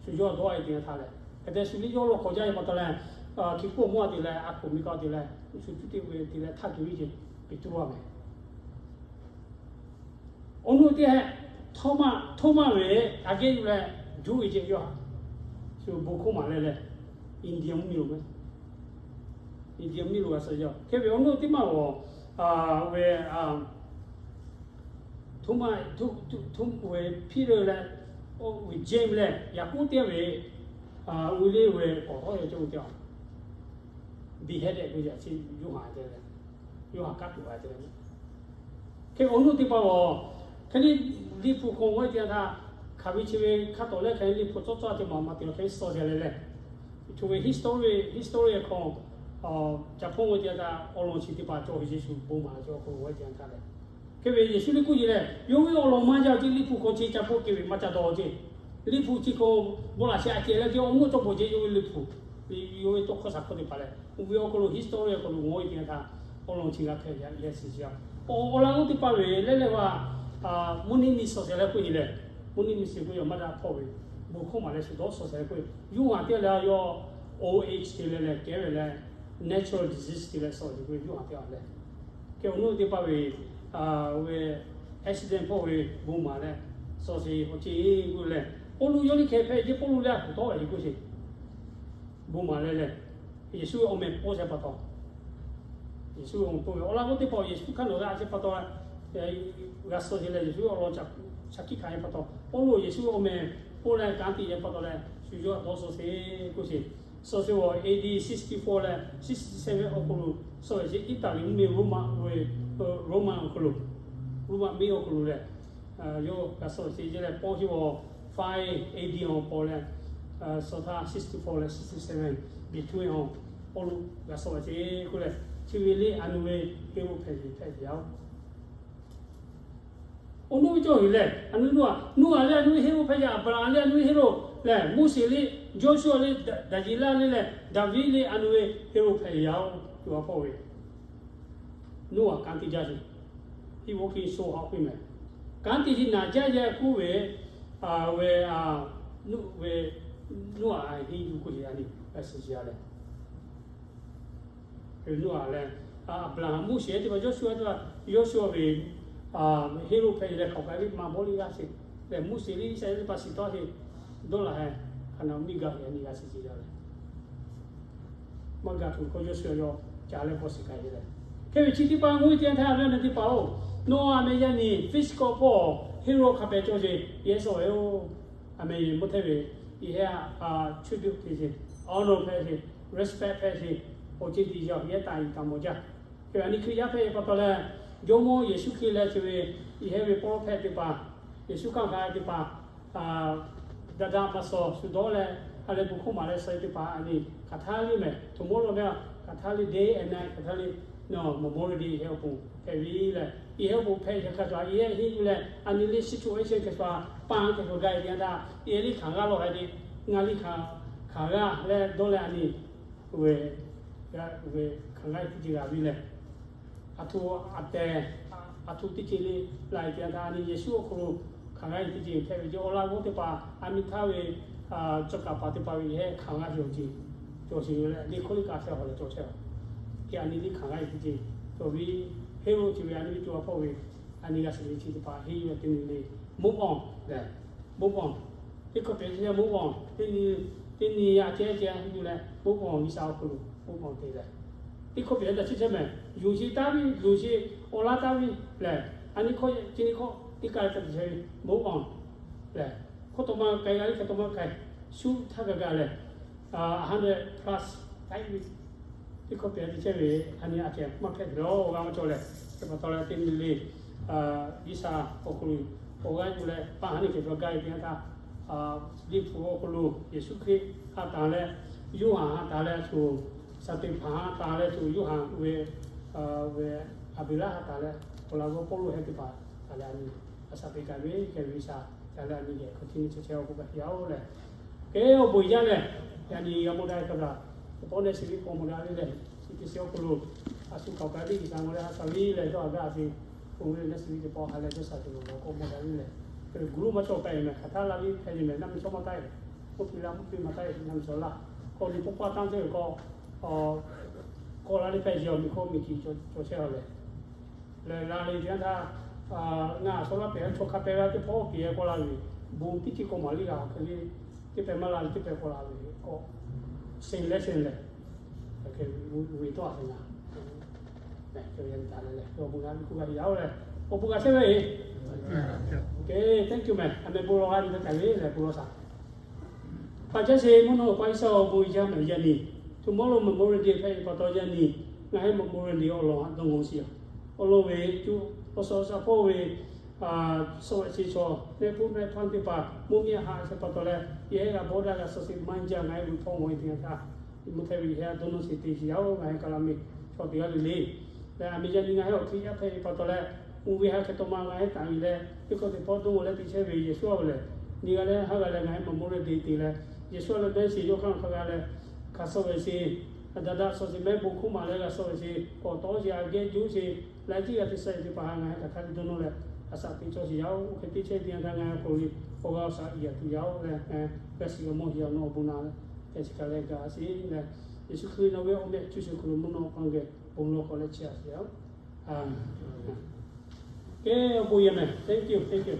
Shu yawˇ dawˇ-e teˇ yanˇ htaˇ leh, hk'e te shu liˇ yawˇ law hk'awꞈ jaˇ ve pa taw leh, hkiˇ kuˇ awˬ mawˇ te leh a k'oˍ miˬ kaˆ te leh, shu cuˇ teˇ ve te leh htaˇ tuˬ ve ce. Peˍtruˆ a meh Awˬ nuˇ teˇ heh, Htawˇmaˆ, Htawˇmaˆ ve aꞈ kehˉ yuˬ leh juˇ ve ce yawˇ. Shu bon hkawˇ maˍ leh leh, India mvuhˇ miˬ lo, India mvuhˇ miˬ lo g'a suh yaˇ. Hk'e ve awˬ nuˇ teˇ maˇ g'awˬ ve, Htawˇmaˆ, Htawˇ, Htawˇ, ve Peter leh, ve James leh Yaˍkoˆ teˇ g'aˇ ve, uiˍ le ve k'awꞈ hawˉ yaˇ cawˇ ve teˇ g'aˇ, beheaded ve yaꞈ chi Yoˇhanˬ te leh, Yoˇhanˬ kaˉ tuˬ a te leh Hk'e awˬ nuˇ teˇ hpaˍ-oˬ, hk'e liˇ liꞈ hpu hk'aw g'awˇ teˇ yanˇ htaˇ, hk'aˬ ve chi ve hk'a tawˍ leh hk'aˬ liꞈ hpu cawˇ cawˇ te maˍ maˍ te awˬ hk'e suh te leh leh, co ve history, history hk'aw, ca hpawˇ g'awˇ teˇ yanˇ htaˇ awˬ lawn chi teˇ hpaˍ cawˬ ve Yeˍsuˆ bon maˍ la cawˇ hk'aw g'awˇ teˇ yanˇ htaˇ leh, hk'e ve Yeˍsuˆ liˇ k'oˆ ce leh, yawˇ ve awˬ lawn maˇ jaˇ ce, liꞈ hpu hk'aw ce ca hpawˇ kehˬ ve maˇ ca dawˇ ce. Liꞈ hpu chi hk'aw bon laꞈ sheh a ceh leh ce awˬ nuˇ cawˇ bawˬ ce yawˇ ve liꞈ hpu, yawˇ ve tawˇ hkawˇ shaˍ hkawˇ teˇ hpaˍ leh Mvuhˇ ve awˬ hk'aw lo history awˬ hk'aw lo ngawˬ e teˇ yanˇ htaˇ, awˬ lawn chi g'a hpehꞈ yaꞈ leh shiˍ shiˍ a. Awˬ lawn k'o teˇ hpaˍ ve lehˬ lehˬ va, mvuhˇ nyi miˬ suhˍ shehˍ leh k'oˆ nyi lehˬ, mvuhˇ nyi miˬ suhˍ k'oˆ ve awˬ maˇ daꞈ hpawˇ ve, bon hkawˇ maˍ leh shuˍ dawˇ suhˍ shehˍ leh k'oˆ ve, yawˇ hui teˇ g'aˇ leh yawˇ old age te leh leh kehˉ ve leh natural disease te leh suhˍ ve yawˇ hui teˇ g'aˇ leh, hk'e awˬ nuˇ teˇ hpaˍ ve ve accident hpawˇ ve bon maˍ leh suhˍ sheˍ awˬ ceˇ k'oˆ leh, Pawˇluꞈ yawˇ liˇ hkeh hpehꞈ jeˇ Pawˇluꞈ leh a kuˬ tawˉ ve k'oˆ sheˍ. Bon maˍ leh lehˬ, Yeˍsuˆ ve awˬ meh pawˇ shehˍ pa taw, Yeˍsuˆ ve awˬ meh pawˇ ve awˬ lawn k'o teˇ hpaˍ Yeˍsuˆ hkanˇ nawˬ g'a shehˍ pa taw, g'a suh sheˍ leh Yeˍsuˆ ve awˬ lawn shaˍ hkiˆ hkanˍ ve pa taw, Pawˇluꞈ Yeˍsuˆ ve awˬ meh pawˇ leh kanˉ te ve pa taw leh shu yawˇ dawˇ suhˍ sheˍ k'oˆ sheˍ. Suhˍ sheˍ awˬ A D sixty-four leh sixty-seven awˬ hk'aw lo suhˍ ve sheˍ Iˉtaˍliˍ mvuhˇ miˬ Roman ve, Roman awˬ hk'aw lo, Roman miˇ awˬ hk'aw lo lehˬ, yawˇ g'a suhˍ sheˍ leh pawˇ sheˍ awˬ five A D awˬ paw leh, suhˍ htaˇ sixty-four leh sixty-seven between awˬ Pawˇluꞈ g'a suhˍ sheˍ k'oˆ leh, chi ve liˇ a nu ve Heˇroˆ hpehꞈ ve hpehꞈ ve yaˇ oˬ. Awˬ nuˇ ve cawˇ heˍ lehˬ, a nu Noˉaꞈ, Noˉaꞈ leh a nu ve Heˇroˆ hpehꞈ yaˇ, Aˍbraˍhanˍ leh a nu ve Heˇroˆ lehˬ, Moˉseˍ leh Jawˇsuˆ leh Daˍyeˍlaˆ leh Daˍviˆ leh a nu ve Heˇroˆ hpehꞈ yaˇ oˬ. Tuˬ a hpawˇ ve Noˉaꞈ kanˉ te jaˇ sheˍ. He walking so haw piˇ mehˍ. Kanˉ te sheˍ naˍ jaˇ yaˇ k'oˆ ve, ve, ve Noˉaꞈ henˇ yuˬ k'oˆ sheˍ a ni, a shiˍ shiˍ a leh Noˉaꞈ leh, Aˍbraˍhanˍ, Moˉseˍ teˇ hpaˍ, Yawˇsuˆ teˇ hpaˍ, Yawˇsuˆ ve Heˇroˆ hpehꞈ leh hk'aˬ kaꞈ ve maˇ bawˇ liˇ g'aˇ sheˍ lehˬ, Moˉseˍ leh Iˉsaˍreˍlaˆ teˇ hpaˍ shiˍ tawˇ sheˍ dawˇ laˬ heh, hk'aˬ naˬ miˇ gaˬ ve a ni g'a shiˍ shiˍ a leh maˇ gaˬ tuˬ hkawˇ Yawˇsuˆ yawˇ ca leh k'awꞈ shiˍ k'ai ve lehˬ, hk'e ve chi teˇ hpaˍ ngawˬ e teˇ yanˇ htaˇ ve a nyi teˇ hpaˍ oˬ, nawˬ a meh yaˇ nyi physical hpawˇ Heˇroˆ hk'a pehˍ cawˇ sheˍ yehˇ suhˍ ve oˬ. A meh yeˬ mvuhˇ hteˇ ve, yehˇ a, tribute hpehꞈ sheˍ, honor hpehꞈ sheˍ, respect hpehꞈ sheˍ, awˬ ceˇ tiꞈ yaˇ yehˇ taˍ yiˍ taˍ mawˬ jaˇ. Hk'e ve a nyi Hkriꞈ yaˇ hpehꞈ ve pa taw leh, Jawˇmawˇ Yeˍsuˆ Hkriꞈ leh chi ve yehˇ ve pawˇ hpehꞈ teˇ hpaˍ, Yeˍsuˆ kanˇ hk'a teˇ hpaˍ, daꞈ daꞈ maˍ suhˍ shu dawˇ leh, a leh bon hkawˇ maˍ leh suh e teˇ hpaˍ a nyi hk'aˬ htaˇ liˇ mehˍ, tomorrow meh, hk'aˬ htaˇ liˇ day and night, hk'aˬ htaˇ liˇ Memorial Day yehˇ awˬ pon hpehꞈ ve lehˬ, yehˇ awˬ pon hpehꞈ ve hk'a shuˍ a yehˇ henˇ yuˬ leh a nyi liˇ situation hk'e shuˍ a paˇ hk'e shuˍ gaˇ e teˇ yanˇ htaˇ, yehˇ liˇ hk'aˬ g'aˇ lawˬ hk'a te, ngaˬ liˇ hk'aˬ g'aˇ leh dawˇ leh a nyi ve, ve hk'aˬ g'aˇ teˇ ceuˬ g'a ve lehˬ, a htoꞈ a tehˬ, a htoꞈ teˇ ceuˬ le la e teˇ yanˇ htaˇ a nyi Yeˍsuˆ awˬ hk'aw lo hk'aˬ g'aˇ teˇ ceuˬ hpehꞈ ve ce awˬ laˇ g'awˇ teˇ hpaˍ a miˇ htaˇ ve cawˬ kaˍ paˍ teˇ hpaˍ ve yehˇ hk'aˬ g'aˇ cawˬ ce, cawˬ sheˍ ve leh liˇ hk'oˆ liˇ ka sheh awˬ leh cawˬ chehˇ a. Hk'e a nyi liˇ hk'aˬ g'aˇ teˇ ceuˬ cawˬ ve, Heˇroˆ chi ve a nyi ve co a hpawˇ ve a nyi g'a shiˍ ve chi teˇ hpaˍ henˇ yuˬ leh teˇ nyi le move on lehˬ, move on, teˇ hkawˇ pehꞈ chi leh move on, teˇ nyi, teˇ nyi a cehˇ cehˇ yuˬ leh move on, G'uiˬsha awˬ hk'aw lo move on te leh, teˇ hkawˇ pehꞈ daꞈ chehˇ chehˇ mehˍ, yonˍ sheˍ taˍ ve, yonˍ sheˍ awˬ laˇ taˍ ve lehˬ, a nyi hkawˇ chi nyi hkawˇ teˇ ka leh ka te chehˇ ve move on lehˬ, hkawˇ taw ma k'ai g'a le hk'e taw ma k'ai, shu htaˇ gaˬ gaˬ lehˬ, a hundred plus taˍ ve teˇ hkawˇ pehꞈ te chehˇ ve, a nyi a cehˬ maˇ hpehꞈ ve awˬ g'aˇ maˇ cawˬ lehˬ, hk'e pa taw leh teˇ nyi le G'uiˬsha awˬ hk'aw lo awˬ g'aˇ yuˬ leh paˇ ha neˇ cehˬ cawˬ gaˇ ve teˇ yanˇ htaˇ, liꞈ hpu awˬ hk'aw lo Yeˍsuˆ Hkriꞈ ha taˍ leh, Yoˇhanˬ ha taˍ leh, shu Saˍteˍhpanˍ ha taˍ leh, shu Yoˇhanˬ ve, ve Aˍbeˍlaˆ ha taˍ leh, awˬ laꞈ g'awˇ Pawˇluꞈ heh teˇ hpaˍ taˍ leh a nyi, a shaˍ te k'ai ve hk'e G'uiˬsha taˍ leh a nyi geh hk'aˬ htiˇ nyi chehˇ chehˇ awˬ k'oˆ kaꞈ yaˇ oˬ lehˬ, hk'e awˬ bon yaˇ lehˬ, yaꞈ nyi g'a mawˬ daꞈ ve hk'a gaˬ, teˇ pawˆ neˇ shiˍ viˉ k'awꞈ mawˬ daꞈ ve lehˬ, chi teˇ shiˍ awˬ hk'aw lo a shu k'awꞈ ka liˇ G'uiˬsha mawˬ leh ha shaˍ viˉ lehˬ dawˇ haˍ gaˇ a ve, oˇ ve neˇ shiˍ viˉ teˇ pawˆ ha leh dawˇ shaˍ te lo k'awꞈ mawˬ daꞈ ve lehˬ, hk'e g'uˇ maˇ cawˬ k'ai mehˍ hk'aˬ htaˇ la ve hpehꞈ ve mehˍ naˇ mi chaw maˇ taˆ e, mvuhˇ piˇ la mvuhˇ piˇ maˇ taˆ e naˇ mi chaw laˇ, k'awꞈ liꞈ pawˆ paˇ tanˇ chehˇ ve k'awꞈ k'awꞈ la le hpehꞈ ve awˬ miˬ hkawˇ miˬ kiˬ cawˬ chehˇ a lehˬ, lehˬ la le teˇ yanˇ htaˇ, ngaˬ a shaw laˇ pehˍ chaw hk'a pehˍ g'a teˇ hpawˇ piˍ e k'awꞈ la ve, bon teˇ ceuˬ k'awꞈ maˍ liˇ g'a hk'e le, teˇ pehˍ maˇ la le teˇ pehˍ k'awꞈ la ve k'awꞈ, shen leh shen lehˬ, ve tawˇ a shen la, ve taˍ leh lehˬ awˬ bon g'a ve k'oˆ g'a ve yaˇ oˬ lehˬ, awˬ bon g'a chehˇ ve, thank you mehˍ, a meh bon lawˬ g'a ve htaꞈ kaˬ ve lehˬ bon lawˬ shaˍ. Paˍ caˇ sheˍ mvuhˇ naw pa G'uiˬsha awˬ bon yaˇ mehˍ yaˇ nyi, tomorrow Memorial Day hpehꞈ ve pa taw yaˇ nyi, ngaˬ hui Memorial Day awˬ lawn dawˇ ngaw shiˍ a. Awˬ lawn ve cuˇ awˬ suhˍ awˬ shaˍ hpawˇ ve suh ve chi chaw mehˆ hpfuhˇ mehˆ hpaˇ teˇ hpaˍ mvuhˇ miˬ ha sheˍ pa taw leh, yehˇ g'a bawˆ daꞈ g'a suh sheˍ maˇ jaˇ ngaˬ hui ve hpawˇ ngaw e teˇ yanˇ htaˇ, mvuhˇ htehˇ ve yehˇ dawˇ nawˇ sheˍ te shiˍ yaˇ oˬ, ngaˬ hui kaˬ la meh chaw teˇ g'aˇ le le. Leh a meh yaˇ nyi ngaˬ hui awˬ hk'e yaˇ hpehꞈ ve pa taw leh, oˇ ve ha hk'e taw ma ngaˬ hui taˍ ve leh teˇ hkawˇ teˇ hpawˇ dawˇ leh te chehˇ ve Yeˍsuˆ a ve lehˬ, nyi g'a leh haˉ g'a leh ngaˬ hui Memorial Day te leh, Yeˍsuˆ a leh mehˆ shiˍ yawˇ hk'aˇ hk'a g'a leh, hk'aˬ suh ve sheˍ Daꞈ daꞈ shawˍ sheˍ mehˆ bon hk'oˆ maˍ leh g'a shawˍ ve sheˍ, k'awꞈ tawˉ sheˍ, a geh juˇ sheˍ, laiˉ ciˉ g'a te shaˍ ve teˇ hpaˍ htaꞈ ngaˬ hui hk'aˬ hk'e te dawˇ nawˇ leh, a shaꞈ teꞈ cawˇ sheˍ yaˇ-oˬ. Oˇ hk'e teˇ chehˇ teˇ yanˇ htaˇ ngaˬ hui k'oꞈ ve awˬ g'aˇ awˬ shaꞈ iˉ yaꞈ te yaˇ-oˬ leh, g'a shiˍ g'a mawˇ sheˍ yaˇ-oˬ, nawˬ awˬ bon na leh, hk'e chi kaꞈ leh gaˬ sheˍ leh, Yeˍsuˆ Hkriꞈ nawˬ ve awˬ meh cuˇ sheˍ hk'aw lo mvuhˇ naw hk'aw geh bon lawˬ k'awꞈ leh chi a sheˍ yaˇ-oˬ. Kehˬ, awˬ bon yaˇ meh, thank you, thank you.